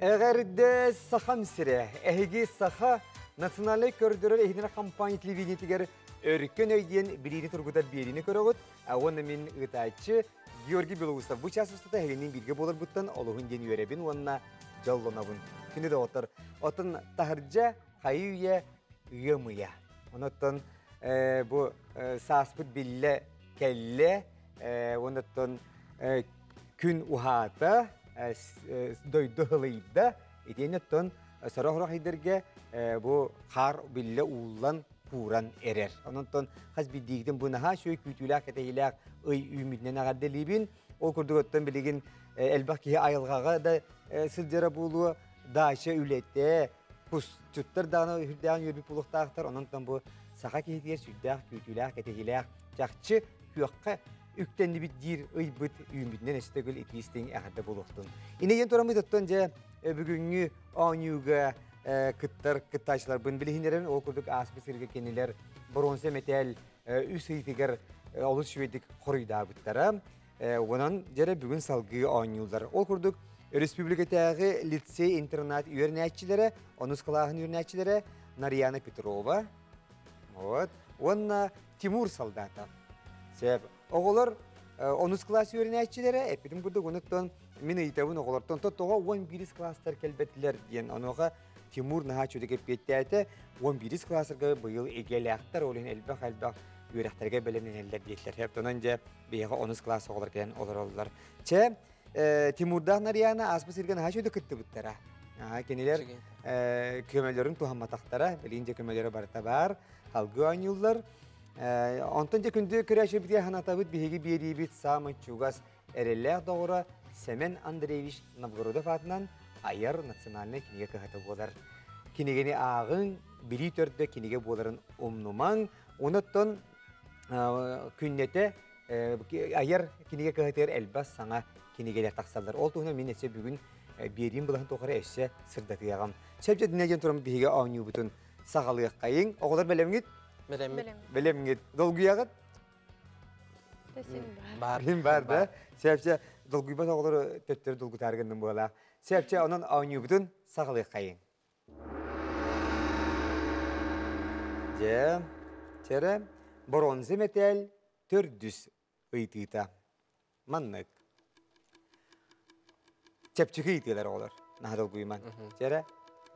Эҕэрдэ Сахам сирэ! Эһиги Саха национальнай көрдөрөр иһитинэр компания телевидениетигэр Өркөн өй диэн билиини тургутар биэриини көрөҕүт. Уонна мин ыытааччы Георгий Белоусов бу чаас устата эһигинниин бииргэ буоларбыттан олуһун диэн үөрэбин уонна дьоллонобун. Күндү доҕоттор, оттон таһырдьа хайы-үйэ ыам ыйа. Онон бу сааспыт биллэ кэллэ, онон күн уһаата, дойду ылыйда. Итиэннэ оттон сорох-сорох ыйдарга бу хаар биллэ ууллан кууран эрэр. Онон хас биирдиигитин бу наһаа үчүгэй күүтүүлээх кэтэһиилээх ый үүммүтүнэн эҕэрдэлиибин. Ол курдук оттон билигин элбэх киһи айылҕаҕа да сылдьара буолуо, дача үлэтэ, кусчуттар даҕаны үрдээҕин үөрбүт буолуохтаахтар. Онон бу саха киһитигэр сүрдээх күүтүүлээх кэтэһиилээх чахчы күөххэ үктэннибит диир ыйбыт үүммүтүнэн өссө төгүл итии-истиҥ эҕэрдэ буолуохтун. Инэйэн тураммыт оттон дьэ бүгүҥҥү оонньууга кыттар кыттааччыларбын билиһиннэрэн ол курдук ааспыт сырыыга кинилэр боруонса мэтээл үс ыйытыгар олус үчүгэйдик хоруйдаабыттара. Онон дьэрэ бүгүн салгыы оонньууллар. Ол курдук республикатааҕы лицей-интернат үөрэнээччилэрэ, онус кылааһын үөрэнээччилэрэ Нарьяна Петрова, вот, уонна Тимур Солдатов. Сөп. Оҕолор онус кылаас үөрэнээччилэрэ эппитим курдук онуттан мин ыйытабын оҕолортон тоҕо 11 класстар кэлбэтилэр диэн онуоха Тимур наһаа үчүгэй эппиэттээтэ 11 класстарга быйыл эгээлээхтэр ол иһин элбэх элбэх үөрэхтэргэ бэлэмнэнэллэр диэтилэр. Онон дьэ биһиэхэ онус класс оҕолор кэлэн олороллор. Чэ, Тимурдаах Нарьяна ааспыт сиргэ наһаа үчүгэй кыттыбыттара. Кинилэр көмөлөрүн туһамматахтара, билигин дьэ көмөлөрө барыта баар, салгыы оонньууллар. Онтон дьэ күндү көрөөччүбүтүгэр санатабыт биһиги биэриибит саамай чугас эрэллээх доҕоро Сэмэн Андреевич Новгородов аатынан айар национальнай кинигэ кыһата буолар. Кинигэни ааҕыҥ, билии төрдө кинигэ буоларын умнумаҥ. Онуттан күннэтэ айар кинигэ кыһатыгар элбэх саҥа кинигэлэр тахсаллар. Ол туһунан мин өссө бүгүн биэриим былаһын тухары өссө сырдатыаҕым. Сөп дьэ диэн туран биһиги оонньуубутун саҕалыаххайыҥ. Оҕолор бэлэмҥит? Бэлэммит. Бэлэмҥит. Долгуйаҕыт? Бар. Баар. Бар да. Сөпчэ долгуйбат оҕолору төттөрү долгутаары гынным буолаах. Сөпчэ онон оонньуубутун саҕалыаххайыҥ. Дьэ, чэрэ, боруонса мэтээл төрдүс ыйытыыта. Маннык. Чэпчэки ыйытыылар оҕолор, наһаа долгуйумаҥ. Чэрэ,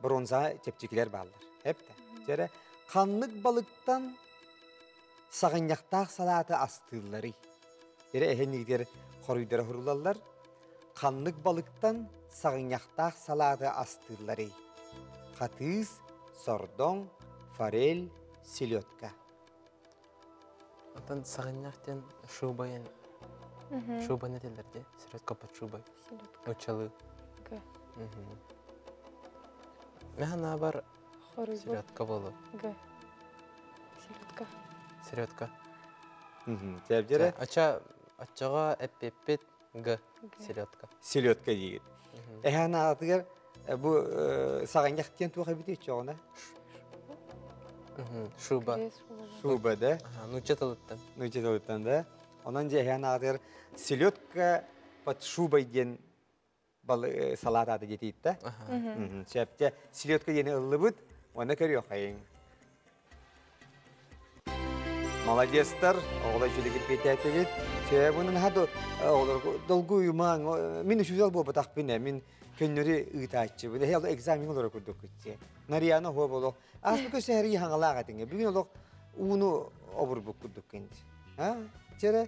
боруонсаҕа чэпчэкилэр бааллар. Эптэ. Чэрэ, ханнык балыктан саҕынньахтаах салааты астыылларый? Чэрэ, эһэннигитигэр хоруйдара суруллаллар. Ханнык балыктан саҕынньахтаах салааты астыылларый? Хатыыс, сордоҥ, форель, селедка. Оттон саҕынньах диэн шубайын шубаны этэллэр дии селедка под шубой нууччалыы Мин санаабар селедка буолуо. Г. Селедка. Селедка. Тэбдэрэ? Ача оччоҕо эппиппит Г. Селедка. Селедка диигит. Эһээн аатыгар бу саҕынньах диэн туох эбитий оччоҕуна? Шуба. Шуба да? Нуучча тылыттан. Нуучча тылыттан да. Онон дьэ эһээн аатыгар селедка под шубой диэн салаат аата диэтиитта. Сөптө селедка диэни ыллыбыт, уонна көрүөххэйиҥ. Молодецтар, оҕолор үчүгэй кэппиэтээтигит. Сөбүнэн наһаа оҕолор долгуйумаҥ. Мин үчүгэй буолбатахпын мин көннөрү ыытааччыбын. Эһи экзамен олоро курдук күтсе. Нарияна хуо болох. Ааспыт көсөһөр хаҥалаах этиҥэ. Бүгүн олох ууну обурбук курдук кэнди. А? Чэрэ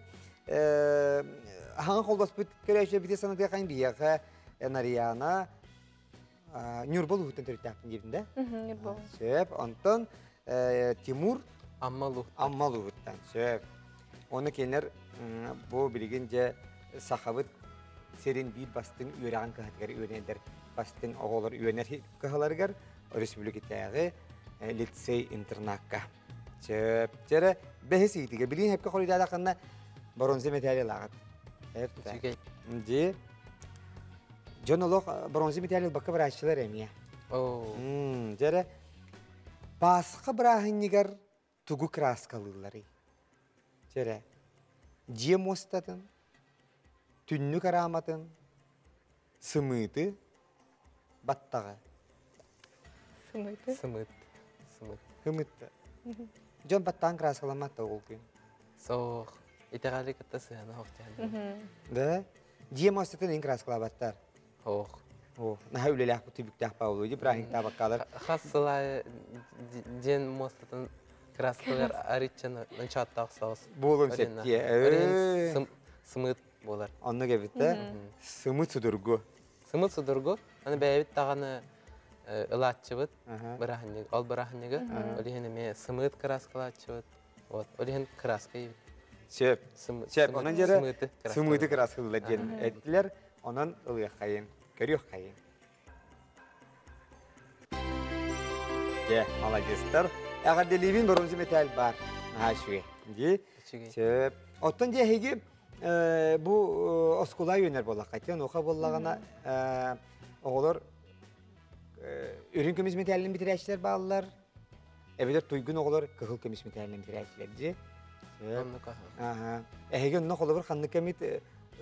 хаҥа холбоспут көрөөччү бити санатыахайын биһиэхэ Нарияна Ньурба улууһуттан төрүттээхпин диэбин да? Ньурба. Сөп. Онтон Тимур Амма улууһуттан. Амма улууһуттан. Сөп. Оны кинилэр бу билигин дьэ сахабыт сирин биир бастыҥ үөрэҕин кыһатыгар үөрэнэллэр бастыҥ оҕолор үөрэнэр кыһаларыгар республикатааҕы лицей-интернакка. Сөп. Дьэрэ бэһис ыйытыга билигин хэпкэ хоруйдаатаххына. Бронза металл ылаҕыт. Үчүгэй. Дии. Дьон олох бронза металл ылбакка барааччылар эмиэ. Оо. Дьэрэ Пасха бырааһынньыгар тугу кырааскалыылларый? Дьэрэ дьиэ муостатын, түннүк арааматын, сымыыты, баттаҕы. Сымыыты. Сымыыт. Сымыыт. Сымыытты. Дьон баттаан кырааскаламмат да ол күн. Суох. Итэҕэли кытта сыһыана суох дьаһан. Да? Дьиэ муостатын ин кырааскалаабаттар. Суох. О, наһаа үлэлээх түбүктээх Павло, ди праздниктаабаккалар. Хас сыл аайы дьиэн муостатын кырааскалар арыыччан ончоттоох соҕус. Буолуон сөп дии. Сымыыт буолар. Оннук эбит да. Сымыт судургу. Сымыт судургу. Аны бэйэбит даҕаны ылааччыбыт бырааһынньык. Ол бырааһынньыгы ол иһин эмиэ сымыыт кырааскалааччыбыт. Вот. Ол иһин кырааска ийбит. Сөп. Сөп. Онон дьэрэ сымыыты кырааскалыылар диэн эттилэр. Онон ылыаххайын, көрүөххэйин. Дьэ, маладьыастар. Эҕэрдэлиибин бронза мэтээл баар. Наһаа үчүгэй. Дии. Сөп. Оттон дьэ эһиги бу оскуола үөнэр буоллахха, онуоха буоллаҕына оҕолор үрүҥ көмүс мэтээлин бүтэрээччилэр бааллар. Эбэтэр туйгун оҕолор кыһыл көмүс мэтээлин бүтэрээччилэр дии. Аха. Эһиги онно холобур ханнык кэмит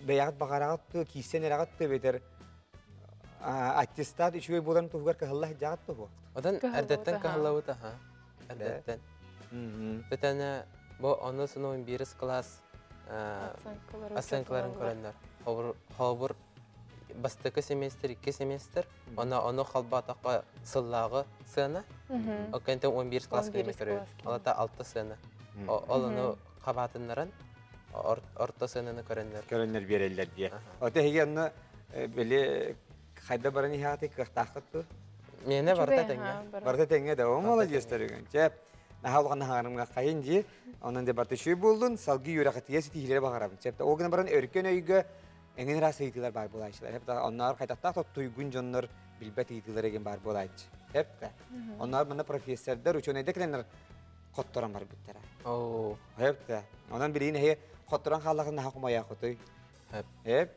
бэйэҕит баҕараҕыт киирсэн эрэҕит эбэтэр аттестат үчүгэй буоларын туһугар кыһалла сылдьаҕыт дуо? Одан эрдэттэн кыһаллабыт аха. Эрдэттэн. Бүтәнэ бу ону сынуун бирис класс оценкаларын көрөннөр. Холобур бастакы семестр, икки семестр, она ону халбаатахха сыллааҕы сыана. Оккентен 11 класс кэлме көрөбүт. Алата алта сыана. Ол ону хабаатыннаран орто сыананы көрөннөр. Көрөннөр биэрэллэр диye. Ото эһиги онно били хайда баран иһааты кыахтааххыт ту? Миэнэ барыта тэҥҥэ. Барыта тэҥҥэ да, о молодец төрүгүн. Чэ, наһаа улахан хаҥарымга хайын дии. Онон де барыта үчүгэй буоллун, салгыы үөрэхитигэр ситиһиилэри баҕарабын. Чэ, ол гынан баран өркөн өйгө эҥин ыраас ыйытыылар баар буолааччылар. Хеп онноор хайдахтаах туйгун дьоннор билбэт ыйытыылар эгин баар буолааччы. Хеп Онноор манна профессордар, ученыйдар кэлэннэр хотторон барбыттара. Оо. Хеп да. Онон билигин эһи хотторон хааллахын наһаа хомойоохутуй. Хеп. Хеп.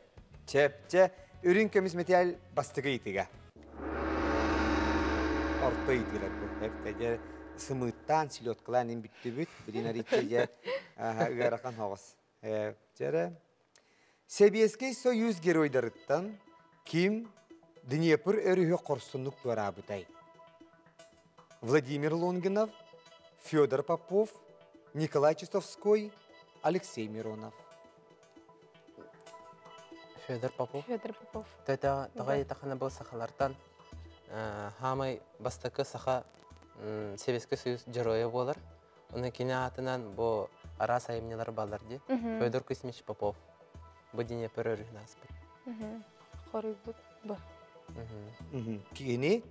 Чэпчэ үрүҥ көмүс металл бастакы ыйытыга. Орто ыйытыылар бу. Хеп дьэ сымыыттаан, селедкалаан ин бүттүбүт. Билин арыйча дьэ ыарахан хоҕус. Дьэрэ. Сэбиэскэй Союз геройдарыттан ким Днепр өрүһү хорсуннук туораабытай? Владимир Лонгинов, Федор Попов, Николай Чистовской, Алексей Миронов. Федор Попов. Федор Попов. Тоҕо тахана был сахалартан хаамай бастакы саха Советский Союз геройа буолар. Оны кини аатынан бу араас айымньылар балар ди. Федор Кузьмич Попов. Бу Днепр өрүһүн ааспыт. Хоруйбут бу. Кини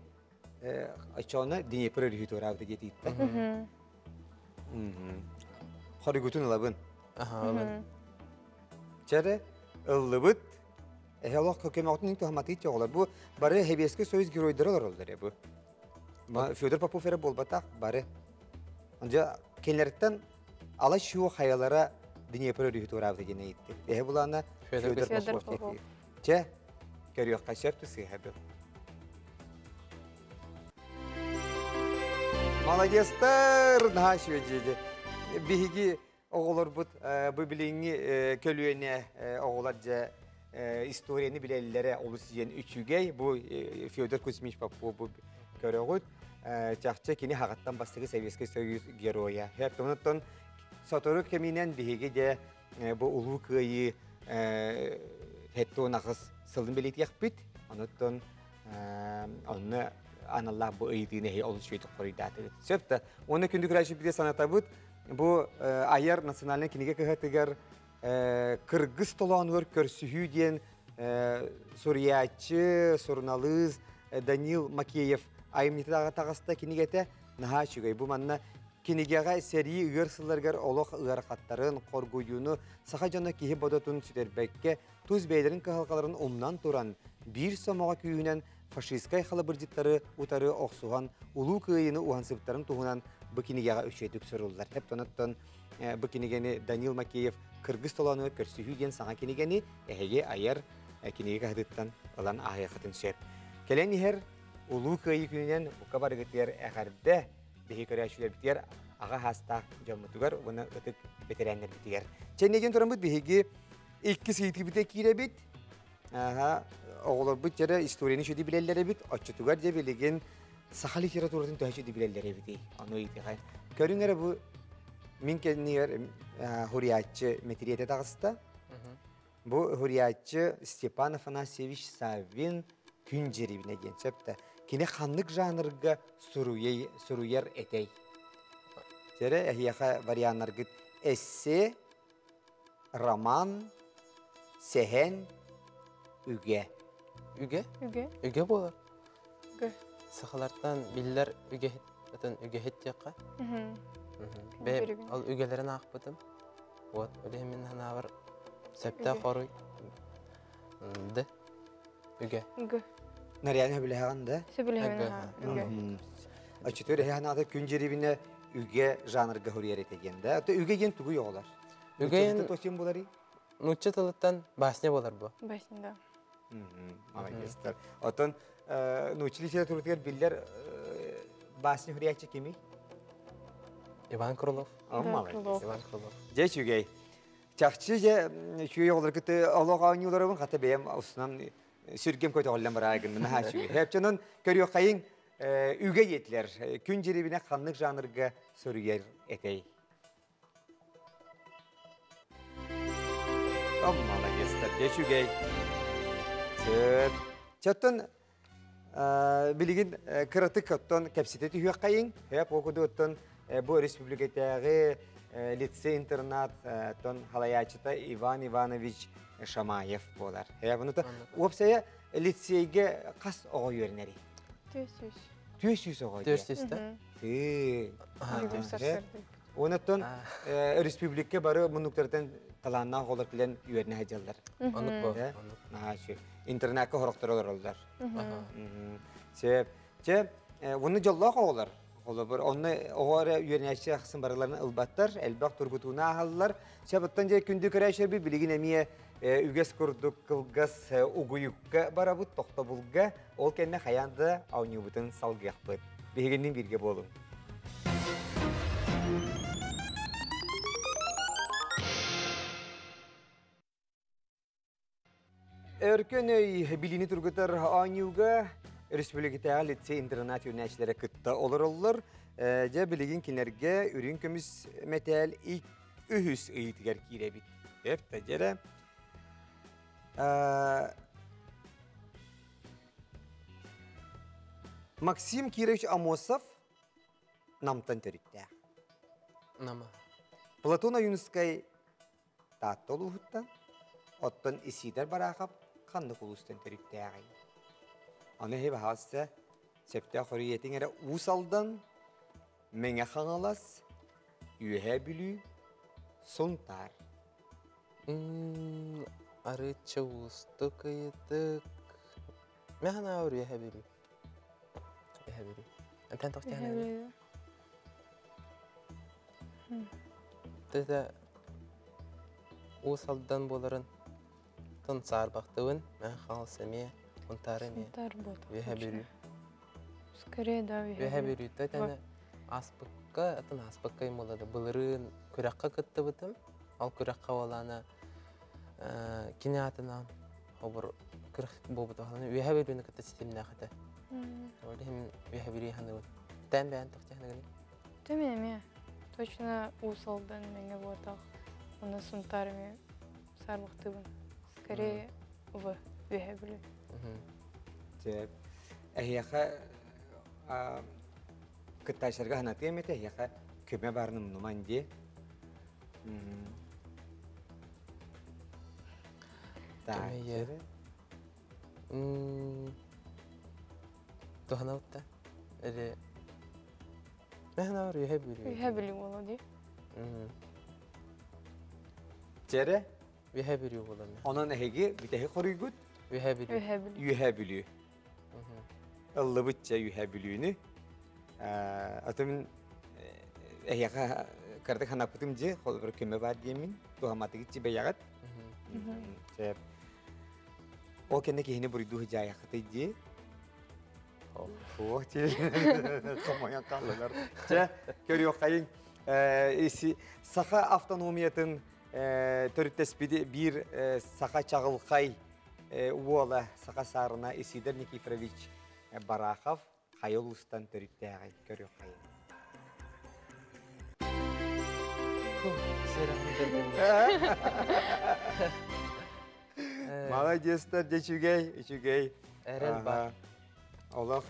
оччоҕуна Днепр өрүһү туораабыта диэтииттэ. Хоруйгутун ылабын. Аха, ылын. Чэрэ, ыллыбыт. Эһэ олох көмөҕүтүн туһаматыы оҕолор. Бу бары Сэбиэскэй Союз геройдара олороллор бу. Федор Попов эрэ буолбатах, бары. Дьэ, кинилэртэн ала шуо хайалара Днепр өрүһү туораабыта диэн ыйытты. Эһэ булаана Федор Попов. Чэ, көрүөххэ сөп сыыһа бил. Молодецтар! Наһаа үчүгэй Биһиги оҕолорбут бу билиҥҥи көлүөнэ оҕолор дьэ историяны билэллэрэ олус диэн үчүгэй. Бу Федор Кузьмич Попов бу көрөҕүт. Чахчы кини хаҕыттан бастакы Советский Союз геройа. Онтон сотору кэминэн биһиги дьэ бу улуу кыайыы 78 сылын бэлиэтиэхпит. Онуттан онно аналлаах бу ыйытыыны эһи олус үчүгэйдик хоруйдаатыгыт. Сөп да. Уонна күндү көрөөччү санатабыт, бу айар национальнай кинигэ кыһатыгар Кыргыз толоонугар көрсүһүү диэн суруйааччы, суруналыыс Данил Макеев айымньытыгар таҕыста кинигэтэ наһаа үчүгэй. Бу манна кинигэҕэ сэрии ыар сылларыгар олох ыарахаттарын, хоргуйууну, саха дьоно киһи бодотун сүтэрбэккэ, тус бэйэлэрин кыһалҕаларын умнан туран, биир сомоҕо күүһүнэн фашистскай халабырдьыттары утары охсуһан улуу кыайыыны уһансыбыттарын туһунан бу кинигэҕэ үчүгэйдик суруллар. Эптон оттон Бу кинигэни Данил Макеев Кыргыз толоонугар көрсүһүү диэн саҥа кинигэни эһиги айар кинигэ кыһатыттан ылан ааһыаххытын сөп. Кэлэн иһэр Улуу Кыайыы күнүнэн бука барыгытыгар эҕэрдэ биһи көрөөччүлэрбитигэр аҕа хаастаах дьоммутугар уонна ытык бэтэрээннэрбитигэр. Чэннигин тураммыт биһиги икки сыйтыбыта киирэбит. Аха, оҕолорбут дьэрэ историяны үчүгэй билэллэр эбит, оччотугар дьэ билигин саха литературатын төһө үчүгэй билэллэр эбитий? Ону ыйытыаҕай. Көрүҥ эрэ бу мин кэннигэр хурияччы мэтириэтэ таҕыста. Бу хурияччы Степан Афанасьевич Саввин Күн дьирибинэ диэн сөп да. Кини ханнык жанрга суруйар этэй? Дьэрэ эһиэхэ варианнаргыт эссе, роман, сэһэн, үгэ. Үгэ? Үгэ. Үгэ буолар. Үгэ. Сахалартан биллэр үгэһит, атын үгэһит диэххэ. Бэйэм ол үгэлэрин аахпытым. Вот, ол мин санаабар сөптөөх хоруй д. Үгэ. Үгэ. Нарияны сөбүлэһэҕин да? Сөбүлэһэбин үгэ. Оччотугар эһэ анаата күн дьирибинэ үгэ жанрга хоруйар этэ диэн да. Үгэ диэн тугуй оҕолор? Үгэ Нуучча буларый? Нуучча тылыттан басня болар бу. Басня, да. Молодецтар. Отон нуучча литературатыгар биллэр басня хуруйааччы кимий? Иван Крылов. Молодец. Иван Крылов. Дьэ үчүгэй. Чахчы дьэ үчүгэй оҕолор кытта олох оонньууларыбын хата бэйэм устунан сүргэм көтөҕүллэн бараа гынным наһаа үчүгэй. Хэпчонон көрүөххэйиҥ үгэ диэтилэр. Күн дьирибинэ ханнык жанрга суруйар этэй? Молодецтар, үчүгэй. Сөп. Чоттон билигин кыратык оттон кэпсэтэ түһүөххэйиҥ. Хөп окудуоттан бу республикатааҕы лицей-интернат тон халайааччыта Иван Иванович Шамаев буолар. Бұны уопсайа лицейге қас оҕо үөрэнэрий? 400. 400 оҕо. 400 да? Ты. Онуттан республика бары муннуктартан талааннаах оҕолор кэлэн үөрэнэ сылдьаллар. Оннук бу. Наһаа үчүгэй. Интернакка хорохтор олороллор. Сөп. Чэ, уонна дьоллоох оҕолор. Холобур, онно оҕо эрэ үөрэнээччи ахсын барыларын ылбаттар, элбэх тургутууну ааһаллар. Сөп, оттон дьэ күндү көрөөччүлэрбит билигин эмиэ үгэс курдук кылгас угуйукка барабыт, тохтобулга. Ол кэннэ хайаан да оонньуубутун салгыахпыт. Биһигинниин бииргэ буолуҥ. Өркөн өй билиини тургутар оонньууга республикатааҕы лицей-интернат үөрэнээччилэрэ кытта олороллор. Дьэ билигин кинилэргэ үрүҥ көмүс мэтээл үһүс ыйытыгар киирэбит. Эп дьэрэ. Максим Кирович Амосов Намтан төрүттээх. Нама. Платон Ойуунускай Таатта улууһуттан, оттон Исидор Бараахап ханнык улуустан төрүттээҕий? Аны эһи баһаалыста сөптөөх хоруйетиҥ эрэ Уус Алдан, Мэҥэ Хаҥалас, Үөһээ Бүлүү, Сунтаар. Арыычча уустук ыйытык. Мен санаабар Үөһээ Бүлүү. Үөһээ Бүлүү. Антон тохтоһон Тыта Уус Алдан буоларын тон саарбахтыбын. Мен хаҥалас эмиэ, Сунтаар эмиэ. Сунтаар буолтах. Үөһээ Бүлүү. Скорее, да, Үөһээ Бүлүүтэ тэнэ ааспыкка, атын ааспыкка буолла былырыын күрэххэ кыттыбытым. Ол күрэххэ буолаана кини аатынан обур күрэх буолбута Үөһээ Бүлүүнү кытта ситимнээх этэ. Ол иһин Үөһээ Бүлүү саныыбын. Тэн бэйэн тохтиһаныгын. Төмен эмиэ. Точно Уус Алдан мэҥэ буотах. Уонна Сунтаар эмиэ саарбахтыыбын. Скорее В Үөһээ Бүлүү. Сөп. Эһиэхэ кыттааччыларга санатыам этэ, эһиэхэ көмө баарын умнуман дии. Так. Туһанабыт Или Мэхэнээр үөһэ Бүлүү. Үөһээ Бүлүү буолуо дии. Чэрэ? Үөһээ Бүлүү буолан. Онон эһиги бүтэһи хоруйгут? Үөһээ Бүлүү. Үөһээ Бүлүү. Үөһээ Бүлүү. Ыллыбытча Үөһээ Бүлүүнү. Аты мин эһиэхэ Кырдык ханаппытым дьи, холобур көмө бар диэмин, туһаматыгыт бэйэҕит. Сөп. Ол кэннэ киһини буруйдуу сыдьаайаххытый дии. Суох дии. Хомойон хааллылар. Чэ, көрүөххэйиҥ. Саха автономиятын төрүттэспит биир саха чаҕылхай уола, саха саарына Исидор Никифорович Барахов хайа улуустан төрүттээҕий көрүөххэйиҥ. Маладьыастар, дьэ үчүгэй, үчүгэй. Эрэл бар. Олох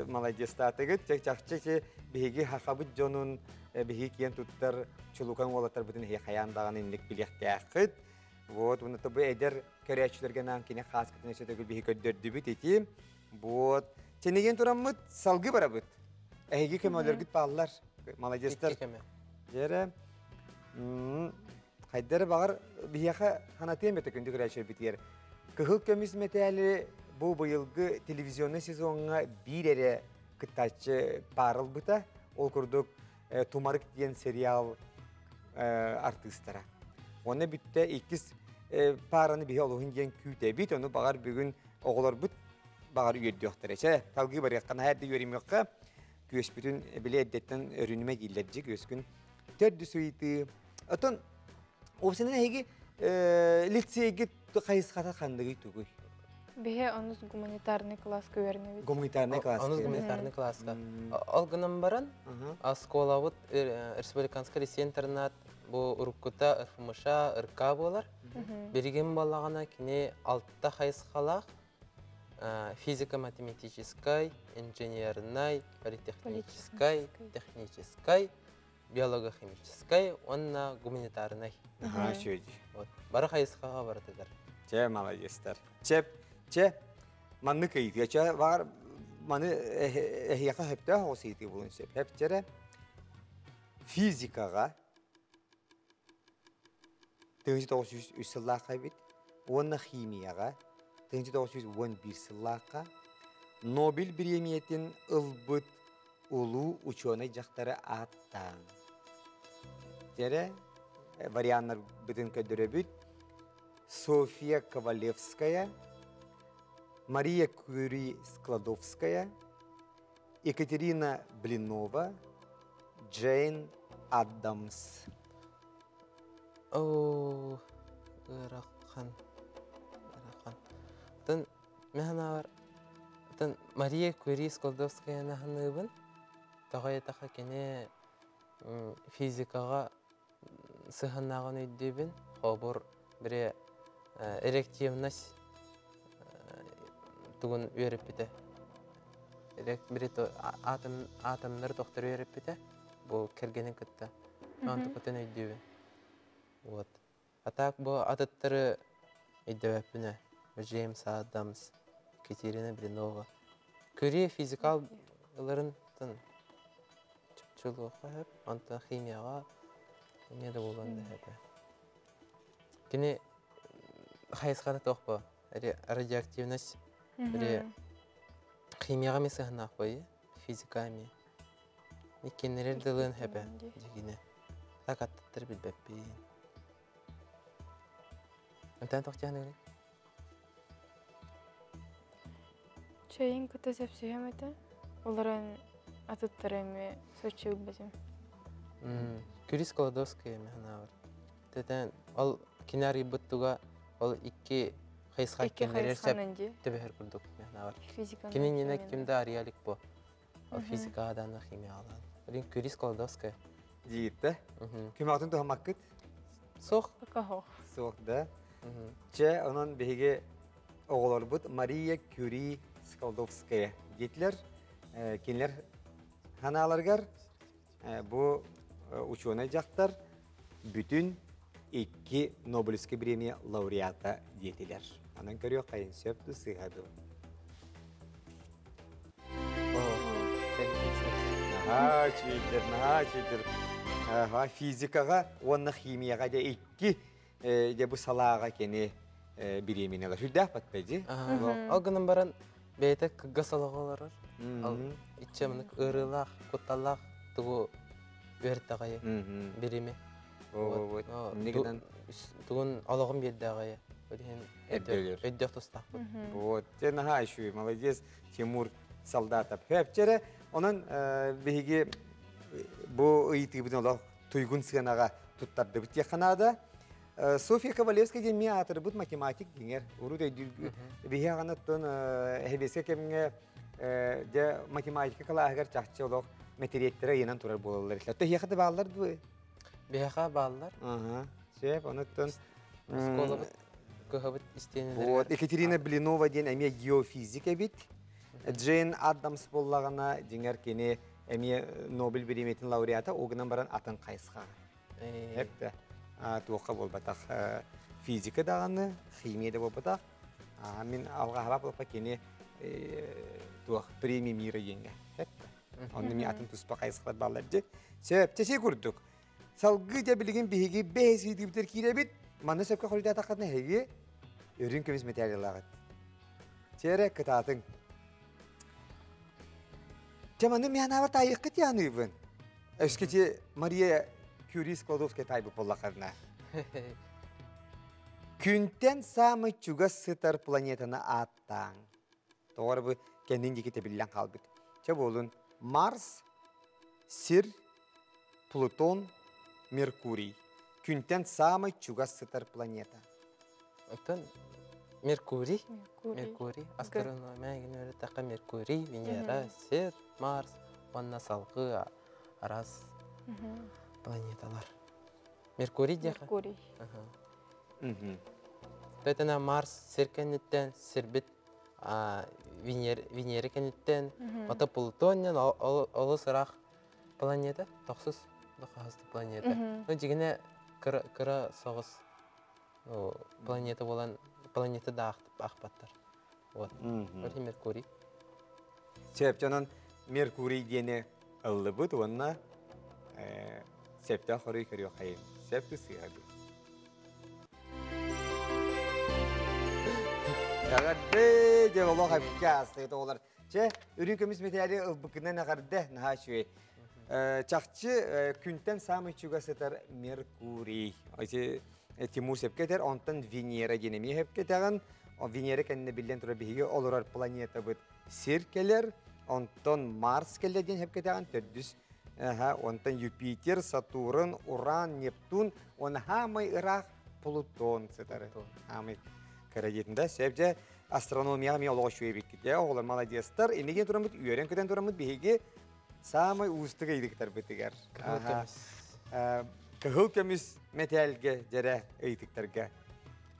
маладьыастаатыгыт. Чахчы биһиги хахабыт дьонун биһиги киэн туттар чулукан уолаттарбытын эһи хайаан даҕаны инник билиэхтээххит. Вот, уонна бу эдэр көрөөччүлэргэ анаан кини хааскытын өссө төгүл биһи көрдөрдүбүт ити. Вот. Тэнийэн тураммыт салгыы барабыт. Эһиги көмөлөргүт бааллар. Молодецтар. Дьэрэ. Хайдары баҕар биһиэхэ ханатыам этэ күндү көрөөччүлэрбитигэр. Кыһыл көмүс мэтээли бу быйылгы телевизионный сезоҥҥа биир эрэ кыттааччы паар ылбыта. Ол курдук Тумарык диэн сериал артыыстара. Уонна бүттэ иккис паараны биһи олуһун диэн күүтэбит. Ону баҕар бүгүн оҕолорбут баҕар үөрдүөхтэрэ. Чэ, талгыы барыахха, наһаа эрдэ үөрүмүөххэ. Күөспүтүн били эрдэттэн өрүнүмэ дииллэр дьи күөскүн. Төрдүс ыйытыы. Отон уопсайынан эһиги лицейгит хайысхата ханныгый тугуй? Биһи онус гуманитарный класска үөрэнэбит. Гуманитарный класска. Онус гуманитарный класска. Ол гынан баран, оскуолабыт республиканскай лицей интернат бу уруккута РФМШ, РК буолар. Билигин буоллаҕына кини алта хайысхалаах физико-математическай, инженернай, политехническай, техническай, биолого-химическай уонна гуманитарнай. Аха, үчүгэй. Вот. Бары хайысхаҕа барытыгар. Чэ, маладьыастар. Чэ, чэ, маннык ыйытыа. Чэ, баҕар маны эһиэхэ сөптөөх оҕус ыйытыы буолуон сөп. Хэпчэрэ физикаҕа 1903 сыллаахха эбит уонна химияҕа 1911 сыллаахха Нобель бириэмийэтин ылбыт улуу учуонай дьахтары ааттааҥ. Дьэрэ варианнарбытын көрдөрөбүт. Софья Ковалевская, Мария Кюри Складовская, Екатерина Блинова, Джейн Адамс. Оо, ыарахан, ыарахан. Тын Мин санаабар, атын Мария Кюри Складовскаяны саныыбын. Тоҕо диэтэххэ кини физикаҕа сыһыаннааҕын өйдүүбүн. Холобур, били эрективность тугун үөрэппитэ. Били атом атомнары тохтору үөрэппитэ бу кэргэнин кытта. Онтукатын өйдүүбүн. Вот. А так бу атыттары өйдөбөппүн ээ. Джеймс Адамс, Екатерина Блинова. Кюри физикал ыларын чопчулуохха сөп, онтон химияҕа эмиэ да буолуон да сөп. Кини хайысхата туох бу? Радиоактивность или химияҕа эмиэ сыһыаннаах буолуо, физика эмиэ. Иккиэннэрин тылын сөбө дьигинэ. Так аттыттар билбэппин. Антан тохтяныгын? Чэйин кытта сөпсүһэм этэ. Олорон атыттары эмиэ соччу билбэтим. Күрис Колодовская эми санаабар. Тэтэн ол кини арыйбыт туга ол икки хайысха иккиэннэрэр сөп төбөһөр курдук санаабар. Кини нина ким да арыйа илик бу. Физика даана химиялаан. Блин, Күрис Колодовская. Дииртэ. Күмөҕүтүн туһаммаккыт? Суох. Пока Суох да. Чэ, онон биһиги оҕолорбут Мария Кюри Сколдовская диэтилэр. Кинилэр ханааларыгар бу учуонай дьахтар бүтүн икки Нобелевскай премия лауреата диэтилэр. Анан көрүөххэйин сөп ду сыыһа ду. Наһаа үчүгэйдэр, наһаа үчүгэйдэр. Физикаҕа уонна химияҕа дьэ икки дьэ бу салааҕа кини бириэмийэлэр. Сүрдээх батта дии. Ол гынан баран бэйэтэ кыгас олоҕу олорор. Ол иччэ мынык ыарыылаах, кутталлаах тугу Үөртэҕайы бириме. Вот. Иннигинэн тугун олоҕум биэрдэҕайы. Өйдөөх. Өйдөөх тустаахпыт. Вот. Те наһаа үчүгэй, молодец, Тимур Солдатов. Хөпчере, онон биһиги бу ыйытыыбытын олох туйгун сыанаҕа туттардыбыт диэххэ наада. Софья Ковалевская диэн миэ аатырбыт математик диҥэр. Урут өйдүүр биһи аҕаныттан эһэбиэскэ кэмҥэ дьэ математика кылааһыгар чахчы олох мэтириэттэрэ ыйанан турар буолаллар. Төһиэхэ да бааллар дуо? Биһиэхэ бааллар. Аха. Сөп, онуттан Оскуолабыт кыһабыт истиэнэлэригэр. Вот, Екатерина Блинова диэн эмиэ геофизик эбит. Джейн Адамс буоллаҕына, дьиҥэр кини эмиэ Нобель бириэмийэтин лауреата, ол гынан баран атын хайысхаҕа. Эптэ туохха буолбатах физика даҕаны, химия да буолбатах. Мин алҕаһаба буолпа кини туох премия мира диэҥҥэ. Онно ми атын туспа хайысхалар бааллар дьи. Сөп, чэчи курдук. Салгыы дьэ билигин биһиги бэһис ыйытыыбытыгар киирэбит. Манна сөпкө хоруйдаатаххытына эһиги үрүҥ көмүс мэтээлилээҕит. Чээрэ кытаатыҥ. Дьэ маны мин анаабар таайыаххыт яаныыбын. Өскөтө Мария Кюри Складовская таайбыт буоллаххына. Күнтэн саамай чугас сытар планетаны ааттааҥ. Тоҕо бу кэннин диэки тэбиллэн хаалбыт. Чэ буолун Марс, Сир, Плутон, Меркурий. Күнтэн саамай чугас сытар планета. Оттон Меркурий, Меркурий, астрономия үөрэтэххэ Меркурий, Венера, Сир, Марс уонна салгыы араас планеталар. Меркурий диэхэ? Меркурий. Төтөнө Марс сир кэнниттэн, сирбит Венера кэнниттэн, ото Плутониян олус ыраах планета, тохсус хахыс планета. Ну, дьигинэ кыра, кыра соҕус планета буолан планета да аахпаттар. Вот. Ол Меркурий. Сөп, онон Меркурий диэни ыллыбыт уонна сөптөөх хоруй көрүөххэйим. Сөп сыыһа дуу. Эҕэрдэ дьэ олох эбиккэ аастыгыт оҕолор. Чэ, үрүҥ көмүс мэтээли ылбыккынан эҕэрдэ наһаа үчүгэй. Чахчы күнтэн саамай чугас сытар Меркурий. Ити Тимур сөпкө этэр, онтон Венера диэн эмиэ сөпкө этэҕин. Венера кэннэ биллэн турар биһиги олорор планетабыт Сир кэлэр, онтон Марс кэлэр диэн сөпкө этэҕин, төрдүс онтон Юпитер, Сатурн, Уран, Нептун, уонна хаамай ыраах Плутон сытар. Хаамай кыра диэтин да, сөп дьэ астрономияҕа эмиэ олоҕо үчүгэй эбиккит ээ оҕолор маладьыастар инники тураммыт үөрэн-көтөн тураммыт биһиги саамай уустук ыйытыктарбытыгар кыһыл көмүс мэтээлгэ дьэрэ ыйытыктарга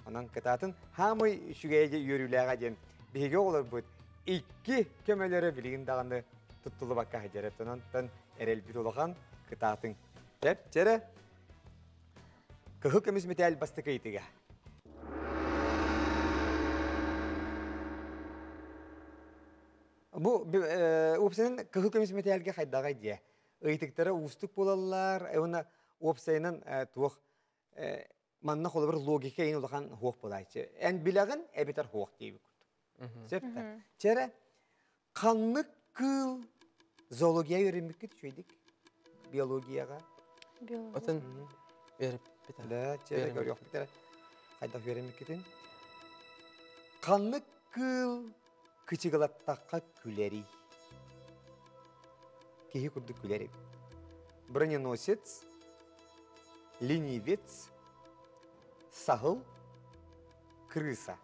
онон кытаатын хаамай үчүгэйэ дьэ үөрүүлээҕэ диэн биһиги оҕолорбут икки көмөлөрө билигин даҕаны туттуллубакка сылдьар онон эрэлбит улахан кытаатыҥ тэп дьэрэ Кыһыл көмүс мэтээл бастакы ыйытыга. Бу уопсайынан кыһыл көмүс мэтээлгэ хайдаҕай диэ. Ыйытыктара уустук буолаллар, уонна уопсайынан туох манна холобур логика иин улахан хуох буолааччы. Эн билэҕин эбэтэр хуох диэбит курдук. Сөп да. Чэрэ Ханнык кыыл зоология үөрэммиккит үчүгэйдик? Биологияҕа? Отон үөрэппит. Да, чэ, көрүөхпүт эрэ. Хайдах үөрэммиккитин. Ханнык кыыл кычыгылаттахха күлэрий? Киһи курдук күлэр эбит. Броненосец, ленивец, саһыл, крыса.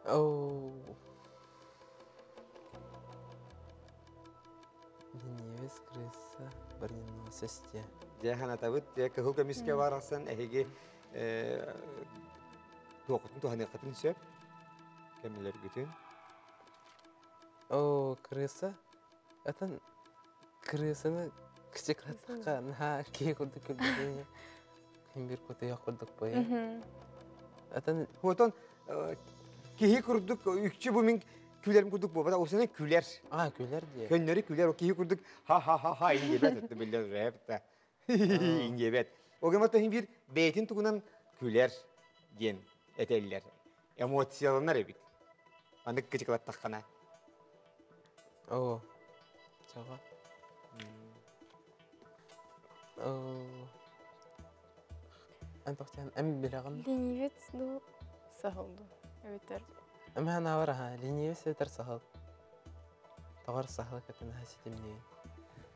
Оо. Ленивец, крыса, броненосец диye. Дьэ ханатабыт, дьэ кыһыл көмүскэ барахсан эһиги туоххутун туһаныаххытын сөп кэмилэргитин. Оо, крыса. Атын крысаны кычыклатахха наһаа киһи курдук күлбүтүн Ким бир кутуйах курдук буйа. Атын Отон киһи курдук үкчү бу мин күлэрим курдук буолбата. Ол күлэр. А, күлэр диye. Көннөрү күлэр. О киһи курдук ха-ха-ха-ха индиэбэт это биллэр рэп индиэбэт. Огемато бир бэйэтин тугунан күлэр диэн этэллэр. Эмоцияланар эбит. Маннык кычыкылаттаххана. Оо. Чаҕа. Эн тохтян эм билэҕин. Ленивец ду сахал ду. Эбэтэр. Эм ханавар аха ленивец эбэтэр сахал. Тоҕор сахал кытын аха ситимниин.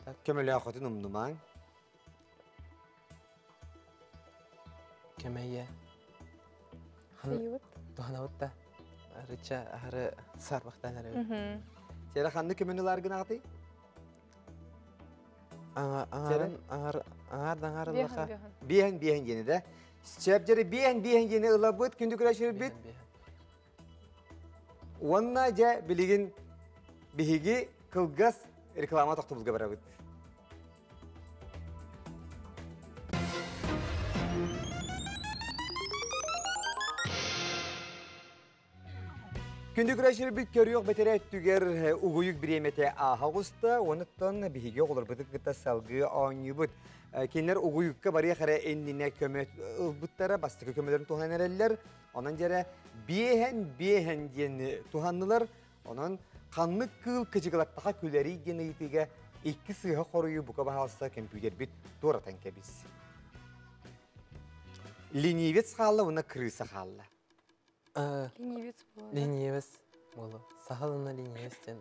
Так. Көмөлөөхөтүн умнумаҥ. Кэмэйэ. Хайыбыт. Туһанабыт да. Арыча ахары сарбахтан эрэ. Сера ханны көмөнү ларгын ағаты? Аңарын аңар аңар даңар ыллаха. Биэһэн биэһэн диэни да. Сөпдери биэһэн биэһэн диэни ылабыт күндү күрәширбит. Уонна дьэ билигин биһиги кылгас реклама тохтобулга барабыт. Күндү күрэширбит көрүөх бэтэрэ өттүгэр угуйук бириэмэтэ ааһа оҕуста, онуттан биһиги оҕолорбутун кытта салгыы оонньуубут. Кинилэр угуйукка барыах эрэ иннинэ көмө ылбыттара, бастакы көмөлөрүн туһанан эрэллэр. Онон дьэрэ биэһэн биэһэн диэн туһаннылар. Онон ханнык кыыл кычыгылаттаха күлэрий диэн ыйытыыга икки сыыһа хоруйу бука баһаалыста көмпүүтэрбит туоратан кэбис. Ленивец хаалла уонна крыса хаалла. Ленивец буолла. Ленивец буолла. Сахалына ленивец диэн